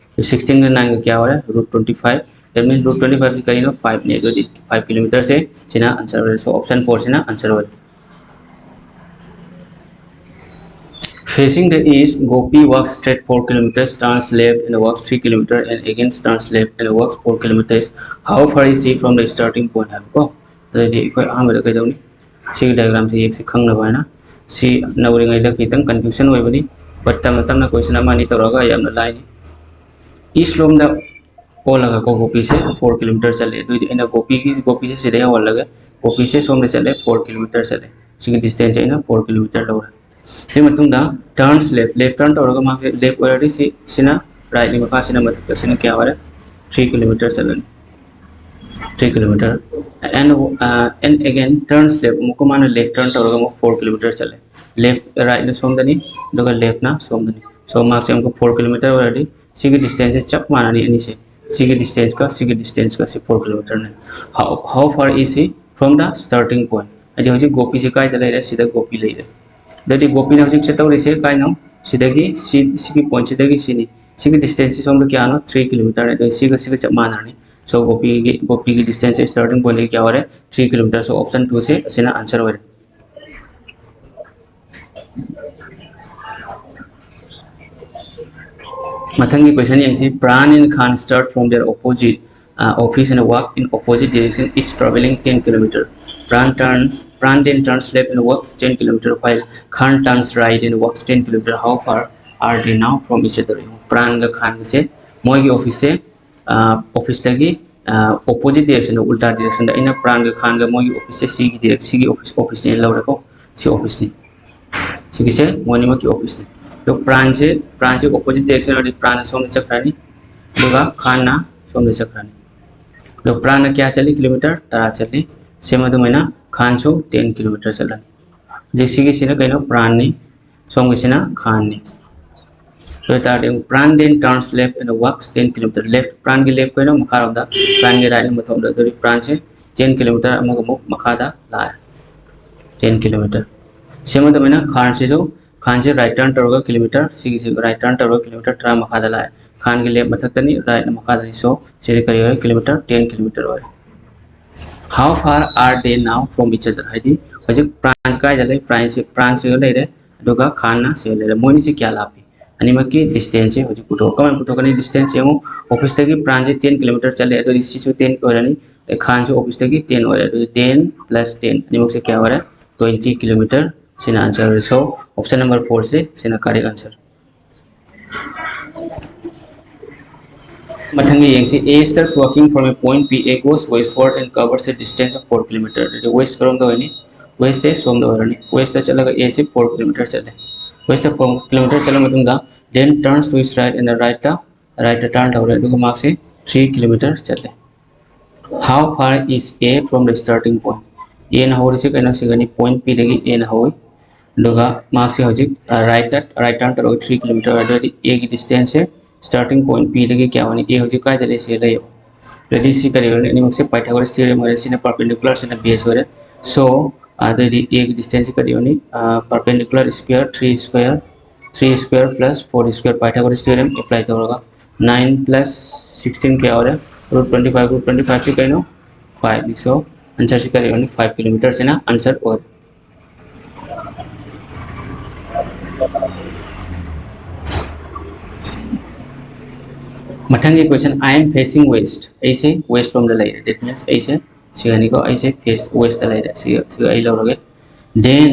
Sixteen ꯒ nine ꯒ ꯀꯌꯥ ꯑꯣꯏꯔꯦ? Root twenty five꯫ That means root twenty five ꯁꯤ ꯀꯔꯤꯅꯣ? Five ꯅꯤ꯫ ꯑꯗꯨꯗꯤ five kilometer ꯁꯦ ꯁꯤꯅ answer ꯑꯣꯏꯔꯦ꯫ So option four ꯁꯤꯅ answer ꯑꯣꯏꯔꯦ꯫ Facing the east, Gopi walks straight four kilometers, turns left and walks three kilometers, and again turns left and walks four kilometers. How far is she from the starting point? ꯍꯥꯏꯕꯀꯣ꯫ ꯑꯗꯨꯗꯤ ꯑꯩꯈꯣꯏ ꯑꯍꯥꯟꯕꯗ ꯀꯩꯗꯧꯅꯤ? ꯁꯤꯒꯤ diagram ꯁꯦ ꯌꯦꯛꯁꯤ ꯈꯪꯅꯕ ꯍꯥꯏꯅ꯫ ꯁꯤ ꯅꯧꯔꯤꯉꯩꯗ ꯈꯤꯇꯪ confusion ꯑꯣꯏꯕꯅꯤ, but ꯇꯞꯅ ꯇꯞꯅ question ꯑꯃ ꯑꯅꯤ ꯇꯧꯔꯒ ꯌꯥꯝꯅ ꯂꯥꯏꯅꯤ꯫ East ꯂꯣꯝꯗ ꯑꯣꯜꯂꯒ ꯀꯣ, ꯒꯣꯄꯤꯁꯦ four kilometer ꯆꯠꯂꯦ꯫ ꯑꯗꯨꯏꯗꯤ ꯑꯩꯅ ꯒꯣꯄꯤꯒꯤ, ꯒꯣꯄꯤꯁꯦ ꯁꯤꯗꯩ ꯍꯧꯍꯜꯂꯒꯦ꯫ ꯒꯣꯄꯤꯁꯦ ꯁꯣꯝꯗ ꯆꯠꯂꯦ, four kilometer ꯆꯠꯂꯦ꯫ ꯁꯤꯒꯤ distance ꯁꯦ ꯑꯩꯅ four kilometer ꯂꯧꯔꯦ꯫ ꯁꯤ ꯃꯇꯨꯡꯗ turns left, left turn ꯇꯧꯔꯒ ꯃꯥꯁꯦ left ꯑꯣꯏꯔꯗꯤ ꯁꯤ, ꯁꯤꯅ right ꯅꯤ, ꯃꯈꯥꯁꯤꯅ ꯃꯊꯛꯇ, ꯁꯤꯅ ꯀꯌꯥ ꯑꯣꯏꯔꯦ? Three kilometer ꯆꯠꯂꯅꯤ꯫ Three kilometer꯫ And, uh, and again turns left, ꯑꯃꯨꯛꯀ ꯃꯥꯅ left turn ꯇꯧꯔꯒ ꯑꯃꯨꯛ four kilometer ꯆꯠꯂꯦ꯫ Left, right ꯅ ꯁꯣꯝꯗꯅꯤ, ꯑꯗꯨꯒ left ꯅ ꯁꯣꯝꯗꯅꯤ꯫ So ꯃꯥꯁꯦ ꯑꯃꯨꯛꯀ four kilometer ꯑꯣꯏꯔꯗꯤ ꯁꯤꯒꯤ distance ꯁꯦ ꯆꯞ ꯃꯥꯟꯅꯅꯤ ꯑꯅꯤꯁꯦ꯫ ꯁꯤꯒꯤ distance ꯀ ꯁꯤꯒꯤ distance ꯀ ꯁꯤ four kilometer ꯅꯤ꯫ How, how far is he from the starting point? ꯍꯥꯏꯗꯤ ꯍꯧꯖꯤꯛ ꯒꯣꯄꯤꯁꯦ ꯀꯥꯏꯗ ꯂꯩꯔꯦ? ꯁꯤꯗ ꯒꯣꯄꯤ ꯂꯩꯔꯦ꯫ ꯑꯗꯨꯗꯤ ꯒꯣꯄꯤꯅ ꯍꯧꯖꯤꯛ ꯆꯠꯇꯧꯔꯤꯁꯦ ꯀꯥꯏꯅꯣ? ꯁꯤꯗꯒꯤ ꯁꯤ, ꯁꯤꯒꯤ point ꯁꯤꯗꯒꯤ ꯁꯤꯅꯤ꯫ ꯁꯤꯒꯤ distance ꯁꯤ ꯁꯣꯝꯗ ꯀꯌꯥꯅꯣ? Three kilometer ꯅꯤ꯫ ꯑꯗꯨꯗꯤ ꯁꯤꯒ ꯁꯤꯒ ꯆꯞ ꯃꯥꯟꯅꯔꯅꯤ꯫ So ꯒꯣꯄꯤꯒꯤ, ꯒꯣꯄꯤꯒꯤ distance ꯁꯦ starting point ꯗꯒꯤ ꯀꯌꯥ ꯑꯣꯏꯔꯦ? Three kilometer꯫ So option two ꯁꯦ ꯑꯁꯤꯅ answer ꯑꯣꯏꯔꯦ꯫ ꯃꯊꯪꯒꯤ question ꯌꯦꯡꯁꯤ꯫ Pran and Khan start from their opposite, uh, office and walk in opposite direction, each traveling ten kilometer. Pran turns, Pran then turns left and walks ten kilometer, while Khan turns right and walks ten kilometer. How far are they now from each other? ꯄ꯭ꯔꯥꯟꯒ ꯈꯥꯟꯒꯁꯦ ꯃꯣꯏꯒꯤ office ꯁꯦ, ꯑ, office ꯇꯒꯤ, ꯑ, opposite direction ꯗ, ꯎꯜꯇꯥ direction ꯗ꯫ ꯑꯩꯅ ꯄ꯭ꯔꯥꯟꯒ ꯈꯥꯟꯒ ꯃꯣꯏꯒꯤ office ꯁꯦ ꯁꯤꯒꯤ direct, ꯁꯤꯒꯤ office, office ꯅꯦꯅ ꯂꯧꯔꯦꯀꯣ꯫ ꯁꯤ office ꯅꯤ꯫ ꯁꯤꯒꯤꯁꯦ ꯃꯣꯏ ꯑꯅꯤꯃꯛꯀꯤ office ꯅꯤ꯫ ꯑꯗꯣ ꯄ꯭ꯔꯥꯟꯁꯦ, ꯄ꯭ꯔꯥꯟꯁꯦ opposite direction ꯑꯣꯏꯔꯗꯤ ꯄ꯭ꯔꯥꯟꯅ ꯁꯣꯝꯗ ꯆꯠꯈ꯭ꯔꯅꯤ꯫ ꯑꯗꯨꯒ ꯈꯥꯟꯅ ꯁꯣꯝꯗ ꯆꯠꯈ꯭ꯔꯅꯤ꯫ ꯑꯗꯣ ꯄ꯭ꯔꯥꯟꯅ ꯀꯌꯥ ꯆꯠꯂꯤ? ꯀꯤꯂꯣꯃꯤꯇꯔ ꯇꯔꯥ ꯆꯠꯂꯤ꯫ ꯁꯦꯝ ꯑꯗꯨꯃꯥꯏꯅ ꯈꯥꯟꯁꯨ ꯇꯦꯟ ꯀꯤꯂꯣꯃꯤꯇꯔ ꯆꯠꯂꯅꯤ꯫ ꯍꯧꯖꯤꯛ ꯁꯤꯒꯤꯁꯤꯅ ꯀꯩꯅꯣ? ꯄ꯭ꯔꯥꯟꯅꯤ꯫ ꯁꯣꯝꯒꯤꯁꯤꯅ ꯈꯥꯟꯅꯤ꯫ ꯑꯗꯨ ꯑꯣꯏꯇꯥꯔꯗꯤ ꯑꯃꯨꯛ Pran then turns left and walks ten kilometer꯫ Left, ꯄ꯭ꯔꯥꯟꯒꯤ ꯂꯦꯐ ꯀꯩꯅꯣ? ꯃꯈꯥꯔꯣꯝꯗ꯫ ꯄ꯭ꯔꯥꯟꯒꯤ ꯔꯥꯏꯠꯅ ꯃꯊꯛꯂꯣꯝꯗ꯫ ꯑꯗꯨꯗꯤ ꯄ꯭ꯔꯥꯟꯁꯦ ꯇꯦꯟ ꯀꯤꯂꯣꯃꯤꯇꯔ ꯑꯃꯒ ꯑꯃꯨꯛ ꯃꯈꯥꯗ ꯂꯥꯛꯑꯦ꯫ Ten kilometre. ꯁꯦꯝ ꯑꯗꯨꯃꯥꯏꯅ ꯈꯥꯟꯁꯤꯁꯨ, ꯈꯥꯟꯁꯦ ꯔꯥꯏꯠ ꯇꯔꯟ ꯇꯧꯔꯒ ꯀꯤꯂꯣꯃꯤꯇꯔ, ꯁꯤꯒꯤꯁꯦ ꯔꯥꯏꯠ ꯇꯔꯟ ꯇꯧꯔꯒ ꯀꯤꯂꯣꯃꯤꯇꯔ ꯇꯔꯥ ꯃꯈꯥꯗ ꯂꯥꯛꯑꯦ꯫ ꯈꯥꯟꯒꯤ ꯂꯦꯐ ꯃꯊꯛꯇꯅꯤ, ꯔꯥꯏꯠꯅ ꯃꯈꯥꯗꯅꯤ꯫ So ꯁꯤꯗꯤ ꯀꯔꯤ ꯑꯣꯏꯔꯦ? ꯀꯤꯂꯣꯃꯤꯇꯔ ꯇꯦꯟ ꯀꯤꯂꯣꯃꯤꯇꯔ ꯑꯣꯏꯔꯦ꯫ How far are they now from each other? ꯍꯥꯏꯗꯤ ꯍꯧꯖꯤꯛ ꯄ꯭ꯔꯥꯟꯁ ꯀꯥꯏꯗ ꯂꯩ? ꯄ꯭ꯔꯥꯟꯁꯦ, ꯄ꯭ꯔꯥꯟꯁꯤꯒ ꯂꯩꯔꯦ, ꯑꯗꯨꯒ ꯈꯥꯟꯅ ꯁꯤꯒ ꯂꯩꯔꯦ꯫ ꯃꯣꯏꯅꯤꯁꯤ ꯀꯌꯥ ꯂꯥꯞꯄꯤ? ꯑꯅꯤꯃꯛꯀꯤ ꯗꯤꯁꯇꯦꯟꯁꯁꯦ ꯍꯧꯖꯤꯛ ꯄꯨꯊꯣꯛꯑꯣ꯫ ꯀꯃꯥꯏꯅ ꯄꯨꯊꯣꯛꯀꯅꯤ? ꯗꯤꯁꯇꯦꯟꯁꯁꯦ ꯌꯦꯡꯉꯨ, ꯑꯣꯐꯤꯁꯇꯒꯤ ꯄ꯭ꯔꯥꯟꯁꯦ ꯇꯦꯟ ꯀꯤꯂꯣꯃꯤꯇꯔ ꯆꯠꯂꯦ, ꯑꯗꯨꯗꯤ ꯁꯤꯁꯨ ꯇꯦꯟ ꯑꯣꯏꯔꯅꯤ, ꯑꯗꯩ ꯈꯥꯟꯁꯨ ꯑꯣꯐꯤꯁꯇꯒꯤ ꯇꯦꯟ ꯑꯣꯏꯔꯦ, ꯑꯗꯨꯗꯤ ꯇꯦꯟ ꯄ꯭ꯂꯁ ꯇꯦꯟ ꯑꯅꯤꯃꯛꯁꯦ ꯀꯌꯥ ꯑꯣꯏꯔꯦ? Twenty kilometre. ꯁꯤꯅ ꯑꯟꯁꯔ ꯑꯣꯏꯔꯦ꯫ So option number four ꯁꯦ ꯁꯤꯅ correct answer꯫ ꯃꯊꯪꯒꯤ ꯌꯦꯡꯁꯤ꯫ A starts walking from a point P, A goes westward and covers a distance of four kilometer꯫ ꯑꯗꯨꯗꯤ ꯋꯦꯁ ꯀꯔꯣꯝꯗ ꯑꯣꯏꯅꯤ? ꯋꯦꯁꯁꯦ ꯁꯣꯝꯗ ꯑꯣꯏꯔꯅꯤ꯫ ꯋꯦꯁꯇ ꯆꯠꯂꯒ A ꯁꯦ ꯐꯣꯔ ꯀꯤꯂꯣꯃꯤꯇꯔ ꯆꯠꯂꯦ꯫ ꯋꯦꯁꯇ ꯐꯣꯔ ꯀꯤꯂꯣꯃꯤꯇꯔ ꯆꯠꯂ ꯃꯇꯨꯡꯗ then turns to his right and the right, ꯔꯥꯏꯠꯇ turn ꯇꯧꯔꯦ, ꯑꯗꯨꯒ ꯃꯍꯥꯛꯁꯦ ꯊ꯭ꯔꯤ ꯀꯤꯂꯣꯃꯤꯇꯔ ꯆꯠꯂꯦ꯫ How far is A from the starting point? ꯑꯦꯅ ꯍꯧꯔꯤꯁꯦ ꯀꯩꯅꯣ? ꯁꯤꯒꯅꯤ, ꯄꯣꯏꯟ ꯄꯤꯗꯒꯤ ꯑꯦꯅ ꯍꯧꯏ꯫ ꯑꯗꯨꯒ ꯃꯍꯥꯛꯁꯦ ꯍꯧꯖꯤꯛ ꯔꯥꯏꯠꯇ, ꯔꯥꯏꯠ ꯇꯔꯟ ꯇꯧꯔꯒ ꯊ꯭ꯔꯤ ꯀꯤꯂꯣꯃꯤꯇꯔ, ꯑꯗꯨꯗꯤ ꯑꯦꯒꯤ ꯗꯤꯁꯇꯦꯟꯁꯁꯦ ꯁ꯭ꯇꯥꯔꯇꯤꯡ ꯄꯣꯏꯟ ꯄꯤꯗꯒꯤ ꯀꯌꯥ ꯑꯣꯏꯅꯤ? ꯑꯦ ꯍꯧꯖꯤꯛ ꯀꯥꯏꯗ ꯂꯩ? ꯁꯤꯗ ꯂꯩꯌꯦꯕ꯫ ꯑꯗꯨꯗꯤ ꯁꯤ ꯀꯔꯤ ꯑꯣꯏꯔꯅꯤ? ꯑꯅꯤꯃꯛꯁꯦ Pythagoras theorem ꯑꯣꯏꯔꯦ꯫ ꯁꯤꯅ perpendicular, ꯁꯤꯅ base ꯑꯣꯏꯔꯦ꯫ So ꯑꯗꯨꯗꯤ ꯑꯦꯒꯤ ꯗꯤꯁꯇꯦꯟꯁꯁꯦ ꯀꯔꯤ ꯑꯣꯏꯅꯤ? Perpendicular square, three square, three square plus four square, Pythagoras theorem apply ꯇꯧꯔꯒ nine plus sixteen ꯀꯌꯥ ꯑꯣꯏꯔꯦ? Root twenty five꯫ Root twenty five ꯁꯤ ꯀꯩꯅꯣ? Five ꯅꯤ꯫ So answer ꯁꯤ ꯀꯔꯤ ꯑꯣꯏꯅꯤ? ꯐꯥꯏꯚ ꯀꯤꯂꯣꯃꯤꯇꯔꯁꯤꯅ answer ꯑꯣꯏꯔꯦ꯫ ꯃꯊꯪꯒꯤ question, I am facing west꯫ ꯑꯩꯁꯦ west ꯂꯣꯝꯗ ꯂꯩꯔꯦ꯫ That means ꯑꯩꯁꯦ ꯁꯤꯒꯅꯤꯀꯣ, ꯑꯩꯁꯦ face west ꯇ ꯂꯩꯔꯦ꯫ ꯁꯤꯒ, ꯁꯤꯒ ꯑꯩ ꯂꯧꯔꯒꯦ꯫ Then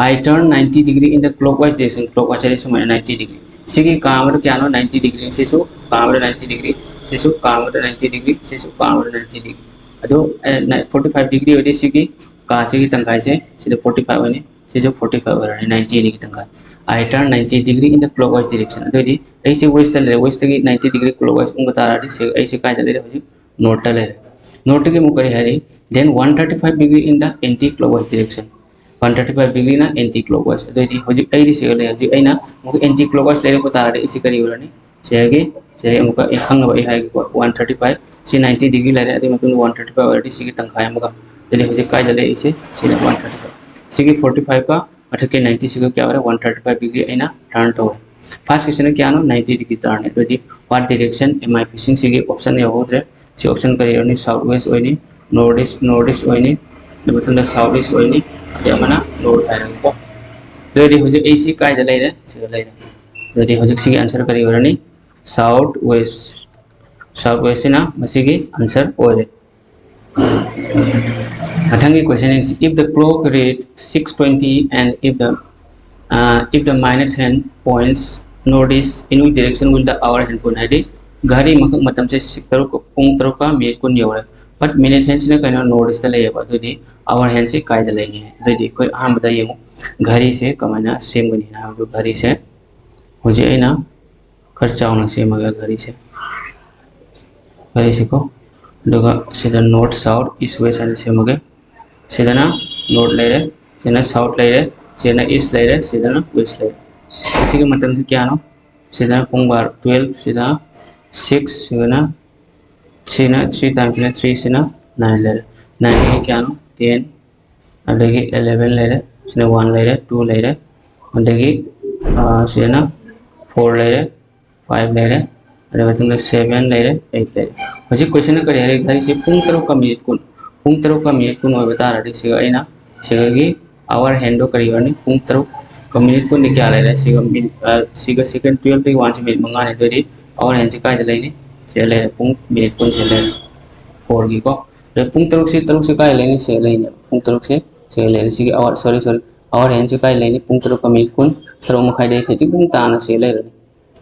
I turn ninety degree in the clockwise direction꯫ Clockwise ꯍꯥꯏꯗꯤ ꯁꯨꯃꯥꯏꯅ ninety degree꯫ ꯁꯤꯒꯤ ꯀꯥ ꯑꯃꯗ ꯀꯌꯥꯅꯣ? Ninety degree꯫ ꯁꯤꯁꯨ ꯀꯥ ꯑꯃꯗ ninety degree, ꯁꯤꯁꯨ ꯀꯥ ꯑꯃꯗ ninety degree, ꯁꯤꯁꯨ ꯀꯥ ꯑꯃꯗ ninety degree꯫ ꯑꯗꯣ forty five degree ꯑꯣꯏꯔꯗꯤ ꯁꯤꯒꯤ ꯀꯥꯁꯤꯒꯤ ꯇꯪꯈꯥꯏꯁꯦ ꯁꯤꯗ forty five ꯑꯣꯏꯅꯤ꯫ ꯁꯤꯁꯨ forty five ꯑꯣꯏꯔꯅꯤ, ninety ꯑꯅꯤꯒꯤ ꯇꯪꯈꯥꯏ꯫ I turn ninety degree in the clockwise direction. ꯑꯗꯨꯑꯣꯏꯗꯤ ꯑꯩꯁꯦ west ꯇ ꯂꯩꯔꯦ, west ꯇꯒꯤ ninety degree clockwise ꯑꯣꯟꯕ ꯇꯥꯔꯗꯤ ꯁꯤ ꯑꯩꯁꯦ ꯀꯥꯏꯗ ꯂꯩꯔꯦ? ꯍꯧꯖꯤꯛ north ꯇ ꯂꯩꯔꯦ꯫ North ꯇꯒꯤ ꯑꯃꯨꯛ ꯀꯔꯤ ꯍꯥꯏꯔꯤ? Then one thirty five degree in the anti clockwise direction. One thirty five degree ꯅ anti clockwise꯫ ꯑꯗꯨꯑꯣꯏꯗꯤ ꯍꯧꯖꯤꯛ ꯑꯩꯗꯤ ꯁꯤꯗ ꯂꯩ꯫ ꯍꯧꯖꯤꯛ ꯑꯩꯅ ꯑꯃꯨꯛ anti clockwise ꯂꯩꯔꯛꯄ ꯇꯥꯔꯗꯤ ꯑꯩꯁꯦ ꯀꯔꯤ ꯑꯣꯏꯔꯅꯤ? ꯁꯤꯗꯒꯤ ꯁꯤꯗꯒꯤ ꯑꯃꯨꯛꯀ ꯑꯩ ꯈꯪꯅꯕ ꯑꯩ ꯍꯥꯏꯒꯦꯀꯣ꯫ One thirty five ꯁꯤ ninety degree ꯂꯩꯔꯦ, ꯑꯗꯨꯒꯤ ꯃꯇꯨꯡꯗ one thirty five ꯑꯣꯏꯔꯗꯤ ꯁꯤꯒꯤ ꯇꯪꯈꯥꯏ ꯑꯃꯒ꯫ ꯑꯗꯨꯗꯤ ꯍꯧꯖꯤꯛ ꯀꯥꯏꯗ ꯂꯩ? ꯁꯤꯅ one thirty five꯫ ꯁꯤꯒꯤ forty five ꯀ ꯃꯊꯛꯀꯤ ninety ꯁꯤꯒ ꯀꯌꯥ ꯑꯣꯏꯔꯦ? One thirty five degree ꯑꯩꯅ turn ꯇꯧꯔꯦ꯫ First ꯀꯤꯁꯤꯅ ꯀꯌꯥꯅꯣ? Ninety degree turn꯫ ꯑꯗꯨꯗꯤ what direction am I facing? ꯁꯤꯒꯤ option ꯌꯧꯍꯧꯗ꯭ꯔꯦ꯫ ꯁꯤ option ꯀꯔꯤ ꯑꯣꯏꯅꯤ? South west ꯑꯣꯏꯅꯤ, north east, north east ꯑꯣꯏꯅꯤ, ꯑꯗꯨ ꯃꯊꯪꯗ south east ꯑꯣꯏꯅꯤ, ꯑꯗꯩ ꯑꯃꯅ north ꯍꯥꯏꯔꯒꯦꯀꯣ꯫ ꯑꯗꯨꯗꯤ ꯍꯧꯖꯤꯛ ꯑꯩ ꯁꯤ ꯀꯥꯏꯗ ꯂꯩꯔꯦ? ꯁꯤꯗ ꯂꯩꯔꯦ꯫ ꯑꯗꯨꯗꯤ ꯍꯧꯖꯤꯛ ꯁꯤꯒꯤ answer ꯀꯔꯤ ꯑꯣꯏꯔꯅꯤ? South west꯫ South west ꯁꯤꯅ ꯃꯁꯤꯒꯤ answer ꯑꯣꯏꯔꯦ꯫ ꯃꯊꯪꯒꯤ question ꯌꯦꯡꯁꯤ꯫ If the clock read six twenty and if the uh, if the minute hand points north east, in which direction will the hour hand point? ꯍꯥꯏꯗꯤ ꯘꯔꯤ ꯃꯈꯛ ꯃꯇꯝꯁꯦ ꯁꯤ-, ꯇꯔꯨꯛ, ꯄꯨꯡ ꯇꯔꯨꯛꯀ ꯃꯤꯅꯤꯠ ꯀꯨꯟ ꯌꯧꯔꯦ꯫ But minute hand ꯁꯤꯅ ꯀꯩꯅꯣ? North east ꯇ ꯂꯩꯌꯦꯕ꯫ ꯑꯗꯨꯗꯤ hour hand ꯁꯤ ꯀꯥꯏꯗ ꯂꯩꯅꯤ? ꯑꯗꯨꯗꯤ ꯑꯩꯈꯣꯏ ꯑꯍꯥꯟꯕꯗ ꯌꯦꯡꯉꯨ, ꯘꯔꯤꯁꯦ ꯀꯃꯥꯏꯅ ꯁꯦꯝꯒꯅꯤ ꯍꯥꯏꯕꯗꯨ꯫ ꯘꯔꯤꯁꯦ ꯍꯧꯖꯤꯛ ꯑꯩꯅ ꯈꯔ ꯆꯥꯎꯅ ꯁꯦꯝꯃꯒꯦ ꯘꯔꯤꯁꯦ꯫ ꯘꯔꯤꯁꯦꯀꯣ꯫ ꯑꯗꯨꯒ ꯁꯤꯗ north, south, east, west ꯍꯥꯏꯅ ꯁꯦꯝꯃꯒꯦ꯫ ꯁꯤꯗꯅ north ꯂꯩꯔꯦ, ꯁꯤꯗꯅ south ꯂꯩꯔꯦ, ꯁꯤꯗꯅ east ꯂꯩꯔꯦ, ꯁꯤꯗꯅ west ꯂꯩꯔꯦ꯫ ꯁꯤꯒꯤ ꯃꯇꯝꯁꯤ ꯀꯌꯥꯅꯣ? ꯁꯤꯗꯅ ꯄꯨꯡ ꯕꯥꯔꯣ, twelve, ꯁꯤꯗ six, ꯁꯤꯗꯅ, ꯁꯤꯅ three times ꯁꯤꯅ three, ꯁꯤꯅ nine ꯂꯩꯔꯦ꯫ Nine ꯗꯒꯤ ꯀꯌꯥꯅꯣ? Ten, ꯑꯗꯒꯤ eleven ꯂꯩꯔꯦ, ꯁꯤꯅ one ꯂꯩꯔꯦ, two ꯂꯩꯔꯦ, ꯑꯗꯒꯤ, ꯑꯥ, ꯁꯤꯗꯅ four ꯂꯩꯔꯦ, five ꯂꯩꯔꯦ, ꯑꯗꯨꯒꯤ ꯃꯇꯨꯡꯗ seven ꯂꯩꯔꯦ, eight ꯂꯩꯔꯦ꯫ ꯍꯧꯖꯤꯛ question ꯀꯔꯤ ꯍꯥꯏꯔꯦ? ꯘꯔꯤꯁꯦ ꯄꯨꯡ ꯇꯔꯨꯛꯀ ꯃꯤꯅꯤꯠ ꯀꯨꯟ, ꯄꯨꯡ ꯇꯔꯨꯛꯀ ꯃꯤꯅꯤꯠ ꯀꯨꯟ ꯑꯣꯏꯕ ꯇꯥꯔꯗꯤ ꯁꯤꯒ ꯑꯩꯅ ꯁꯤꯒꯒꯤ hour hand ꯗꯣ ꯀꯔꯤ ꯑꯣꯏꯔꯅꯤ? ꯄꯨꯡ ꯇꯔꯨꯛꯀ ꯃꯤꯅꯤꯠ ꯀꯨꯟꯗꯤ ꯀꯌꯥ ꯂꯩꯔꯦ? ꯁꯤꯒ ꯃꯤꯅꯤꯠ, ꯑ, ꯁꯤꯒ second twelve ꯇꯒꯤ one ꯁꯦ ꯃꯤꯅꯤꯠ ꯃꯉꯥꯅꯤ꯫ ꯑꯗꯨ ꯑꯣꯏꯔꯗꯤ hour hand ꯁꯦ ꯀꯥꯏꯗ ꯂꯩꯅꯤ? ꯁꯤꯗ ꯂꯩꯔꯦ, ꯄꯨꯡ ꯃꯤꯅꯤꯠ ꯀꯨꯟ ꯁꯤꯗ ꯂꯩꯔꯦ, four ꯒꯤꯀꯣ꯫ ꯑꯗ ꯄꯨꯡ ꯇꯔꯨꯛꯁꯤ, ꯇꯔꯨꯛꯁꯤ ꯀꯥꯏ ꯂꯩꯅꯤ? ꯁꯤꯗ ꯂꯩꯅꯤ꯫ ꯄꯨꯡ ꯇꯔꯨꯛꯁꯤ ꯁꯤꯗ ꯂꯩꯔꯦ꯫ ꯁꯤꯒꯤ hour, sorry, sorry, hour hand ꯁꯤ ꯀꯥꯏ ꯂꯩꯅꯤ? ꯄꯨꯡ ꯇꯔꯨꯛꯀ ꯃꯤꯅꯤꯠ ꯀꯨꯟ, ꯇꯔꯨꯛ ꯃꯈꯥꯏꯗꯒꯤ ꯈꯤꯇꯪ ꯇꯥꯅ ꯁꯤꯗ ꯂꯩꯔꯅꯤ꯫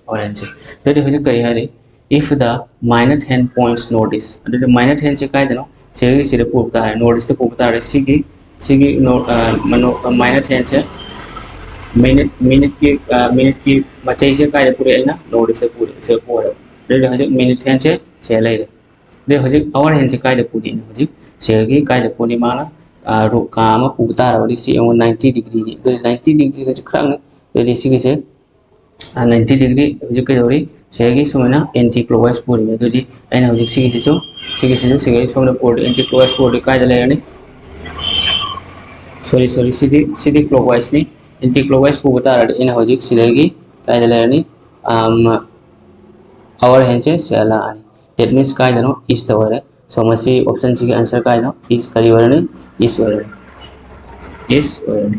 Hour hand ꯁꯦ꯫ ꯑꯗꯨꯗꯤ ꯍꯧꯖꯤꯛ ꯀꯔꯤ ꯍꯥꯏꯔꯤ? If the minute hand points north east꯫ ꯑꯗꯨꯗꯤ minute hand ꯁꯦ ꯀꯥꯏꯗꯅꯣ? ꯁꯤꯒꯤ ꯁꯤꯗ ꯄꯨꯕ ꯇꯥꯔꯦ, north east ꯇ ꯄꯨꯕ ꯇꯥꯔꯦ꯫ ꯁꯤꯒꯤ, ꯁꯤꯒꯤ north, ꯑ, ꯃꯅꯣ-, ꯑ, minute hand ꯁꯦ ꯃꯤꯅꯤꯠ ꯃꯤꯅꯤꯠꯀꯤ ꯃꯤꯅꯤꯠꯀꯤ ꯃꯆꯩꯁꯦ ꯀꯥꯏꯗ ꯄꯨꯔꯛꯑꯦ? ꯑꯩꯅ ꯅꯣꯔꯠ ꯏꯁꯇ ꯄꯨꯔꯛꯑꯦ꯫ ꯁꯤꯗ ꯄꯨꯔꯦꯕ꯫ ꯑꯗꯨꯗꯤ ꯍꯧꯖꯤꯛ ꯃꯤꯅꯤꯠ ꯍꯦꯟꯁꯦ ꯁꯤꯗ ꯂꯩꯔꯦ꯫ ꯑꯗꯩ ꯍꯧꯖꯤꯛ ꯑꯋꯥꯔ ꯍꯦꯟꯁꯦ ꯀꯥꯏꯗ ꯄꯨꯅꯤ? ꯍꯧꯖꯤꯛ ꯁꯤꯗꯒꯤ ꯀꯥꯏꯗ ꯄꯨꯅꯤ? ꯃꯥꯅ ꯔꯨ ꯀꯥ ꯑꯃ ꯄꯨꯕ ꯇꯥꯔꯕꯗꯤ ꯁꯤ ꯌꯦꯡꯉꯣ, ꯅꯥꯏꯟꯇꯤ ꯗꯤꯒ꯭ꯔꯤꯅꯤ꯫ ꯑꯗꯨꯗꯤ ꯅꯥꯏꯟꯇꯤ ꯗꯤꯒ꯭ꯔꯤꯁꯤꯒꯁꯨ ꯈꯔ ꯅꯛ-, ꯑꯗꯨꯗꯤ ꯁꯤꯒꯤꯁꯦ ꯅꯥꯏꯟꯇꯤ ꯗꯤꯒ꯭ꯔꯤ ꯍꯧꯖꯤꯛ ꯀꯩꯗꯧꯔꯤ? ꯁꯤꯗꯒꯤ ꯁꯨꯃꯥꯏꯅ ꯑꯦꯟꯇꯤ ꯀ꯭ꯂꯣꯛꯋꯥꯏꯁ ꯄꯨꯔꯤꯅꯤ꯫ ꯑꯗꯨꯗꯤ ꯑꯩꯅ ꯍꯧꯖꯤꯛ ꯁꯤꯒꯤꯁꯤꯁꯨ ꯁꯤꯒꯤꯁꯤꯁꯨ ꯁꯤꯗꯒꯤ ꯁꯣꯝꯗ ꯄꯨꯔꯗꯤ ꯑꯦꯟꯇꯤ ꯀ꯭ꯂꯣꯛꯋꯥꯏꯁ ꯄꯨꯔꯗꯤ ꯀꯥꯏꯗ ꯂꯩꯔꯅꯤ? ꯁꯣꯔꯤ ꯁꯣꯔꯤ ꯁꯤꯗꯤ ꯁꯤꯗꯤ ꯀ꯭ꯂꯣꯛꯋꯥꯏꯁꯅꯤ꯫ ꯑꯦꯟꯇꯤ ꯀ꯭ꯂꯣꯛꯋꯥꯏꯁ ꯄꯨꯕ ꯇꯥꯔꯗꯤ ꯑꯩꯅ ꯍꯧꯖꯤꯛ ꯁꯤꯗꯒꯤ ꯀꯥꯏꯗ ꯂꯩꯔꯅꯤ? ꯑꯋꯥꯔ ꯍꯦꯟꯁꯦ ꯁꯤꯗ ꯂꯥꯛꯑꯅꯤ꯫ That means ꯀꯥꯏꯗꯅꯣ? ꯏꯁꯇ ꯑꯣꯏꯔꯦ꯫ So ꯃꯁꯤ ꯑꯣꯞꯁꯟꯁꯤꯒꯤ ꯑꯟꯁꯔ ꯀꯥꯏꯗꯅꯣ? ꯏꯁ ꯀꯔꯤ ꯑꯣꯏꯔꯅꯤ? ꯏꯁ ꯑꯣꯏꯔꯅꯤ꯫ ꯏꯁ ꯑꯣꯏꯔꯅꯤ꯫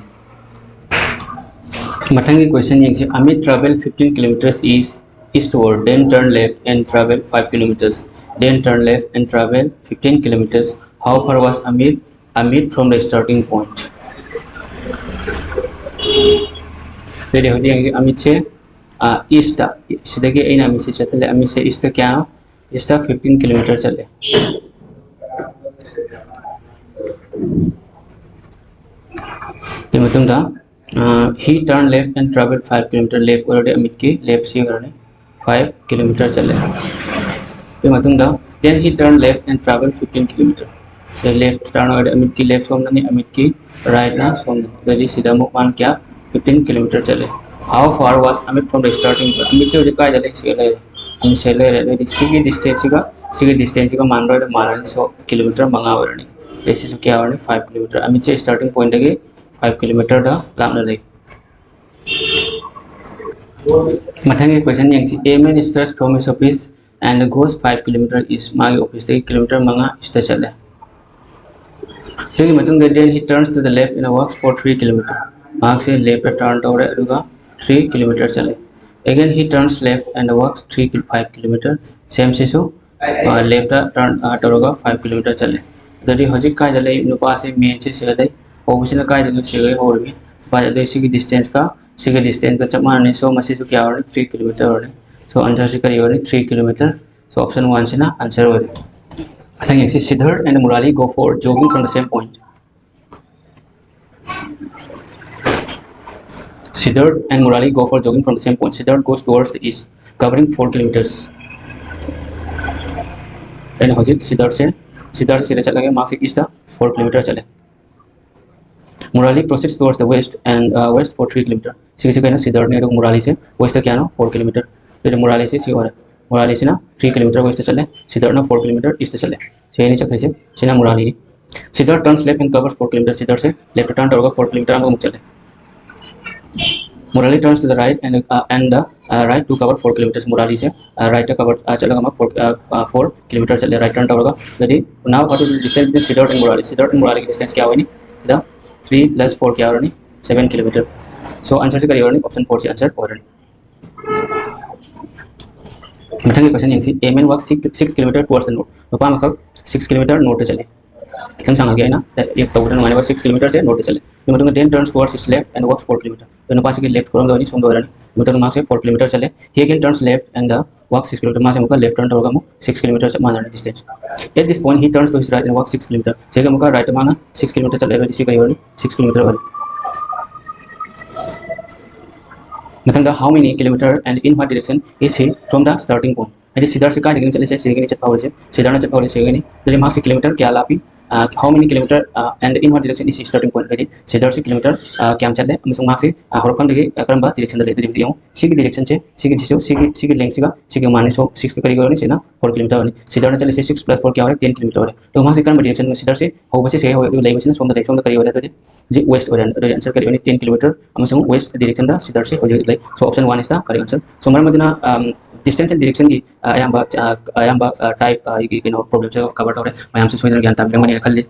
ꯃꯊꯪꯒꯤ ꯀꯣꯏꯁꯟ ꯌꯦꯡꯁꯤ꯫ Amit travel fifteen kilometers east eastward, then turn left and travel five kilometers, then turn left and travel fifteen kilometers. How far was Amit Amit from the starting point? ꯑꯗꯨꯗꯤ ꯍꯧꯖꯤꯛ ꯌꯦꯡꯁꯤ, ꯑꯃꯤꯠꯁꯦ ꯏꯁꯇ, ꯁꯤꯗꯒꯤ ꯑꯩꯅ ꯑꯃꯤꯠꯁꯦ ꯆꯠꯊꯜꯂꯦ꯫ ꯑꯃꯤꯠꯁꯦ ꯏꯁꯇ ꯀꯌꯥꯅꯣ? East fifteen kilometre ꯆꯠꯂꯦ꯫ ꯑꯗꯨꯒꯤ ꯃꯇꯨꯡꯗ, he turn left and travel five kilometer. Left ꯑꯣꯏꯔꯗꯤ ꯑꯃꯤꯠꯀꯤ ꯂꯦꯐꯁꯤ ꯑꯣꯏꯔꯅꯤ꯫ ꯐꯥꯏꯚ ꯀꯤꯂꯣꯃꯤꯇꯔ ꯆꯠꯂꯦ꯫ ꯑꯗꯨꯒꯤ ꯃꯇꯨꯡꯗ, then he turn left and travel fifteen kilometer. Left turn ꯑꯣꯏꯔꯦ, ꯑꯃꯤꯠꯀꯤ ꯂꯦꯐ ꯁꯣꯝꯗꯅꯤ, ꯑꯃꯤꯠꯀꯤ ꯔꯥꯏꯠꯅ ꯁꯣꯝꯗꯅꯤ꯫ ꯑꯗꯨꯗꯤ ꯁꯤꯗ ꯑꯃꯨꯛ ꯃꯥꯅ ꯀꯌꯥ? ꯐꯤꯐꯇꯤꯟ ꯀꯤꯂꯣꯃꯤꯇꯔ ꯆꯠꯂꯦ꯫ How far was Amit from the starting point? ꯑꯃꯤꯠꯁꯦ ꯍꯧꯖꯤꯛ ꯀꯥꯏꯗ ꯂꯩ? ꯁꯤꯗ ꯂꯩꯔꯦ꯫ ꯑꯃꯤꯠꯁꯦ ꯂꯩꯔꯦ꯫ ꯑꯗꯨꯗꯤ ꯁꯤꯒꯤ ꯗꯤꯁꯇꯦꯟꯁꯁꯤꯒ ꯁꯤꯒꯤ ꯗꯤꯁꯇꯦꯟꯁꯁꯤꯒ ꯃꯥꯟꯅꯔꯣꯏꯗ, ꯃꯥꯟꯅꯔꯅꯤ꯫ So ꯀꯤꯂꯣꯃꯤꯇꯔ ꯃꯉꯥ ꯑꯣꯏꯔꯅꯤ꯫ ꯑꯗꯩ ꯁꯤꯁꯨ ꯀꯌꯥ ꯑꯣꯏꯔꯅꯤ? Five kilometer. ꯑꯃꯤꯠꯁꯦ ꯁ꯭ꯇꯥꯔꯇꯤꯡ ꯄꯣꯏꯟꯠꯇꯒꯤ ꯐꯥꯏꯚ ꯀꯤꯂꯣꯃꯤꯇꯔꯗ ꯂꯥꯞꯅ ꯂꯩ꯫ ꯃꯊꯪꯒꯤ ꯀꯣꯏꯁꯟ ꯌꯦꯡꯁꯤ꯫ A man starts from his office and goes five kilometer east. ꯃꯥꯒꯤ ꯑꯣꯐꯤꯁꯇꯒꯤ ꯀꯤꯂꯣꯃꯤꯇꯔ ꯃꯉꯥ ꯏꯁꯇ ꯆꯠꯂꯦ꯫ ꯑꯗꯨꯒꯤ ꯃꯇꯨꯡꯗ, then he turns to the left and walks for three kilometer. ꯃꯍꯥꯛꯁꯦ ꯂꯦꯐꯇ ꯇꯔꯟ ꯇꯧꯔꯦ, ꯑꯗꯨꯒ ꯊ꯭ꯔꯤ ꯀꯤꯂꯣꯃꯤꯇꯔ ꯆꯠꯂꯦ꯫ Again he turns left and walks three kil-, five kilometer. ꯁꯦꯝꯁꯤꯁꯨ ꯂꯦꯐꯇ ꯇꯔꯟ ꯇꯧꯔꯒ ꯐꯥꯏꯚ ꯀꯤꯂꯣꯃꯤꯇꯔ ꯆꯠꯂꯦ꯫ ꯑꯗꯨꯗꯤ ꯍꯧꯖꯤꯛ ꯀꯥꯏꯗ ꯂꯩ? ꯅꯨꯄꯥꯁꯦ ꯃꯦꯟꯁꯦ ꯁꯤꯗ ꯂꯩ꯫ ꯍꯧꯕꯁꯤꯅ ꯀꯥꯏꯗꯒꯤ? ꯁꯤꯗꯒꯤ ꯍꯧꯔꯒꯦ꯫ ꯅꯨꯄꯥꯁꯦ ꯑꯗꯨꯗꯤ ꯁꯤꯒꯤ ꯗꯤꯁꯇꯦꯟꯁꯀ ꯁꯤꯒꯤ ꯗꯤꯁꯇꯦꯟꯁꯀ ꯆꯞ ꯃꯥꯟꯅꯅꯤ꯫ So ꯃꯁꯤꯁꯨ ꯀꯌꯥ ꯑꯣꯏꯔꯅꯤ? ꯊ꯭ꯔꯤ ꯀꯤꯂꯣꯃꯤꯇꯔ ꯑꯣꯏꯔꯅꯤ꯫ So ꯑꯟꯁꯔꯁꯤ ꯀꯔꯤ ꯑꯣꯏꯔꯅꯤ? Three kilometre. So option one ꯁꯤꯅ ꯑꯟꯁꯔ ꯑꯣꯏꯔꯦ꯫ ꯃꯊꯪ ꯌꯦꯡꯁꯤ꯫ Siddharth and Murali go for jogging from the same point. Siddharth and Murali go for jogging from the same point. Siddharth goes towards the east, covering four kilometers. ꯑꯩꯅ ꯍꯧꯖꯤꯛ ꯁꯤꯗꯔꯁꯦ ꯁꯤꯗꯔꯁꯦ ꯁꯤꯗ ꯆꯠꯂꯒꯦ, ꯃꯍꯥꯛꯁꯦ east four kilometer ꯆꯠꯂꯦ꯫ Murali proceeds towards the west and uh, west for three kilometer. ꯁꯤꯒꯤꯁꯦ ꯀꯩꯅꯣ, ꯁꯤꯗꯔꯅꯦ, ꯑꯗꯨꯒ ꯃꯨꯔꯥꯂꯤꯁꯦ west ꯀꯌꯥꯅꯣ? Four kilometre. ꯑꯗꯨꯗꯤ ꯃꯨꯔꯥꯂꯤꯁꯦ ꯁꯤ ꯑꯣꯏꯔꯦ꯫ ꯃꯨꯔꯥꯂꯤꯁꯤꯅ ꯊ꯭ꯔꯤ ꯀꯤꯂꯣꯃꯤꯇꯔ ꯋꯦꯁꯇ ꯆꯠꯂꯦ, ꯁꯤꯗꯔꯅ ꯐꯣꯔ ꯀꯤꯂꯣꯃꯤꯇꯔ ꯏꯁꯇ ꯆꯠꯂꯦ꯫ ꯁꯤꯅꯤ ꯆꯠꯈ꯭ꯔꯤꯁꯦ꯫ ꯁꯤꯅ ꯃꯨꯔꯥꯂꯤꯅꯤ꯫ Siddharth turns left and covers four kilometer. ꯁꯤꯗꯔꯁꯦ ꯂꯦꯐꯇ ꯇꯔꯟ ꯇꯧꯔꯒ ꯐꯣꯔ ꯀꯤꯂꯣꯃꯤꯇꯔ ꯑꯃꯃꯨꯛ ꯆꯠꯂꯦ꯫ Murali turns to the right and uh, and the uh, right to cover four kilometers. ꯃꯨꯔꯥꯂꯤꯁꯦ ꯔꯥꯏꯠꯇ ꯀꯚꯔ ꯆꯠꯂꯒ ꯑꯃ ꯐꯣꯔ ꯐꯣꯔ ꯀꯤꯂꯣꯃꯤꯇꯔ ꯆꯠꯂꯦ, ꯔꯥꯏꯠ ꯇꯔꯟ ꯇꯧꯔꯒ꯫ ꯑꯗꯨꯗꯤ now what is the distance between Siddharth and Murali? ꯁꯤꯗꯔ ꯑꯃꯗꯤ ꯃꯨꯔꯥꯂꯤꯒꯤ ꯗꯤꯁꯇꯦꯟꯁ ꯀꯌꯥ ꯑꯣꯏꯅꯤ? ꯁꯤꯗ ꯊ꯭ꯔꯤ ꯄ꯭ꯂꯁ ꯐꯣꯔ ꯀꯌꯥ ꯑꯣꯏꯔꯅꯤ? Seven kilometre. ꯁꯣ ꯑꯟꯁꯔꯁꯦ ꯀꯔꯤ ꯑꯣꯏꯔꯅꯤ? ꯑꯣꯞꯁꯟ ꯐꯣꯔꯁꯤ ꯑꯟꯁꯔ ꯑꯣꯏꯔꯅꯤ꯫ ꯃꯊꯪꯒꯤ ꯀꯣꯏꯁꯟ ꯌꯦꯡꯁꯤ꯫ A man walks six kilometer towards the north. ꯅꯨꯄꯥ ꯑꯃꯈꯛ ꯁꯤꯛꯁ ꯀꯤꯂꯣꯃꯤꯇꯔ ꯅꯣꯔꯠꯇ ꯆꯠꯂꯤ꯫ ꯈꯤꯇꯪ ꯁꯥꯡꯉꯒꯦ ꯑꯩꯅ ꯇꯧꯕꯗ ꯅꯨꯡꯉꯥꯏꯅꯕ, ꯁꯤꯛꯁ ꯀꯤꯂꯣꯃꯤꯇꯔꯁꯦ ꯅꯣꯔꯠꯇ ꯆꯠꯂꯤ꯫ ꯑꯗꯨ ꯃꯇꯨꯡꯗ then turns towards his left and walks four kilometer. ꯑꯗꯨ ꯅꯨꯄꯥꯁꯤꯒꯤ ꯂꯦꯐ ꯈꯨꯔꯣꯝꯗ ꯑꯣꯏꯅꯤ, ꯁꯣꯝꯗ ꯑꯣꯏꯔꯅꯤ꯫ ꯑꯗꯨ ꯃꯇꯨꯡꯗ ꯃꯥꯁꯦ ꯐꯣꯔ ꯀꯤꯂꯣꯃꯤꯇꯔ ꯆꯠꯂꯦ꯫ He again turns left and uh, walks six kilometer. ꯃꯥꯁꯦ ꯑꯃꯨꯛꯀ ꯂꯦꯐ ꯇꯔꯟ ꯇꯧꯔꯒ ꯑꯃꯨꯛ ꯁꯤꯛꯁ ꯀꯤꯂꯣꯃꯤꯇꯔ ꯆꯞ ꯃꯥꯟꯅꯔꯅꯤ distance. At this point he turns to his right and walks six kilometer. ꯁꯤꯒ ꯑꯃꯨꯛꯀ ꯔꯥꯏꯠꯇ ꯃꯥꯅ ꯁꯤꯛꯁ ꯀꯤꯂꯣꯃꯤꯇꯔ ꯆꯠꯂꯦ, ꯑꯗꯨꯗꯤ ꯁꯤ ꯀꯔꯤ ꯑꯣꯏꯔꯅꯤ? ꯁꯤꯛꯁ ꯀꯤꯂꯣꯃꯤꯇꯔ ꯑꯣꯏꯔꯅꯤ꯫ ꯃꯊꯪꯗ how many kilometer and in what direction is he from the starting point? ꯍꯥꯏꯗꯤ ꯁꯤꯗꯔꯁꯤ ꯀꯥꯏꯗꯒꯤꯅ ꯆꯠꯂꯤꯁꯦ? ꯁꯤꯗꯒꯤꯅꯤ ꯆꯠꯄ ꯍꯧꯔꯤꯁꯦ, ꯁꯤꯗꯔꯅ ꯆꯠꯄ ꯍꯧꯔꯤꯁꯦ ꯁꯤꯗꯒꯤꯅꯤ꯫ ꯑꯗꯨꯗꯤ ꯃꯍꯥꯛꯁꯤ ꯀꯤꯂꯣꯃꯤꯇꯔ ꯀꯌꯥ ꯂꯥꯞꯄꯤ? How many kilometer and in what direction is he starting point? ꯍꯥꯏꯗꯤ ꯁꯤꯗꯔꯁꯤ ꯀꯤꯂꯣꯃꯤꯇꯔ ꯀꯌꯥꯝ ꯆꯠꯂꯦ ꯑꯃꯁꯨꯡ ꯃꯍꯥꯛꯁꯤ ꯍꯧꯔꯛꯐꯝꯗꯒꯤ ꯀꯔꯝꯕ ꯗꯤꯔꯦꯛꯁꯟꯗ ꯂꯩ? ꯑꯗꯨꯗꯤ ꯍꯧꯖꯤꯛ ꯌꯦꯡꯉꯨ, ꯁꯤꯒꯤ ꯗꯤꯔꯦꯛꯁꯟꯁꯦ, ꯁꯤꯒꯤꯁꯤꯁꯨ, ꯁꯤꯒꯤ ꯁꯤꯒꯤ ꯂꯦꯡꯁꯤꯒ ꯁꯤꯒꯤ ꯃꯥꯟꯅꯩ꯫ ꯁꯣ ꯁꯤꯛꯁ ꯀꯔꯤ ꯑꯣꯏꯔꯅꯤ? ꯁꯤꯅ ꯐꯣꯔ ꯀꯤꯂꯣꯃꯤꯇꯔ ꯑꯣꯏꯔꯅꯤ꯫ ꯁꯤꯗꯔꯅ ꯆꯠꯂꯤꯁꯦ ꯁꯤꯛꯁ ꯄ꯭ꯂꯁ ꯐꯣꯔ ꯀꯌꯥ ꯑꯣꯏꯔꯦ? ꯇꯦꯟ ꯀꯤꯂꯣꯃꯤꯇꯔ ꯑꯣꯏꯔꯦ꯫ ꯑꯗꯣ ꯃꯥꯁꯦ ꯀꯔꯝꯕ ꯗꯤꯔꯦꯛꯁꯟ, ꯁꯤꯗꯔꯁꯦ ꯍꯧꯕꯁꯦ ꯁꯤꯗ ꯍꯧꯋꯦ, ꯑꯗꯨꯒ ꯂꯩꯕꯁꯤꯅ ꯁꯣꯝꯗ ꯂꯩ, ꯁꯣꯝꯗ ꯀꯔꯤ ꯑꯣꯏꯔꯦ? ꯑꯗꯨꯗꯤ ꯍꯧꯖꯤꯛ ꯋꯦꯁ ꯑꯣꯏꯔꯦ꯫ ꯑꯗꯨꯗꯤ ꯑꯟꯁꯔ ꯀꯔꯤ ꯑꯣꯏꯅꯤ? ꯇꯦꯟ ꯀꯤꯂꯣꯃꯤꯇꯔ ꯑꯃꯁꯨꯡ ꯋꯦꯁ ꯗꯤꯔꯦꯛꯁꯟꯗ ꯁꯤꯗꯔꯁꯦ ꯍꯧꯖꯤꯛ ꯍꯧꯖꯤꯛ ꯂꯩ꯫ So option one is the correct answer. So ꯃꯔꯝ ꯑꯗꯨꯅ ꯗꯤꯁꯇꯦꯟꯁ ꯑꯦꯟ ꯗꯤꯔꯦꯛꯁꯟꯒꯤ ꯑꯌꯥꯝꯕ ꯑꯌꯥꯝꯕ ꯇꯥꯏꯞ ꯀꯩꯅꯣ ꯄ꯭ꯔꯣꯕ꯭ꯂꯦꯝꯁꯦ ꯀꯚꯔ ꯇꯧꯔꯦ꯫ ꯃꯌꯥꯝꯁꯨ ꯁꯣꯏꯗꯅ ꯒ꯭ꯌꯥꯟ ꯇꯥꯕꯤꯔꯝꯒꯅꯤ ꯈꯜꯂꯤ꯫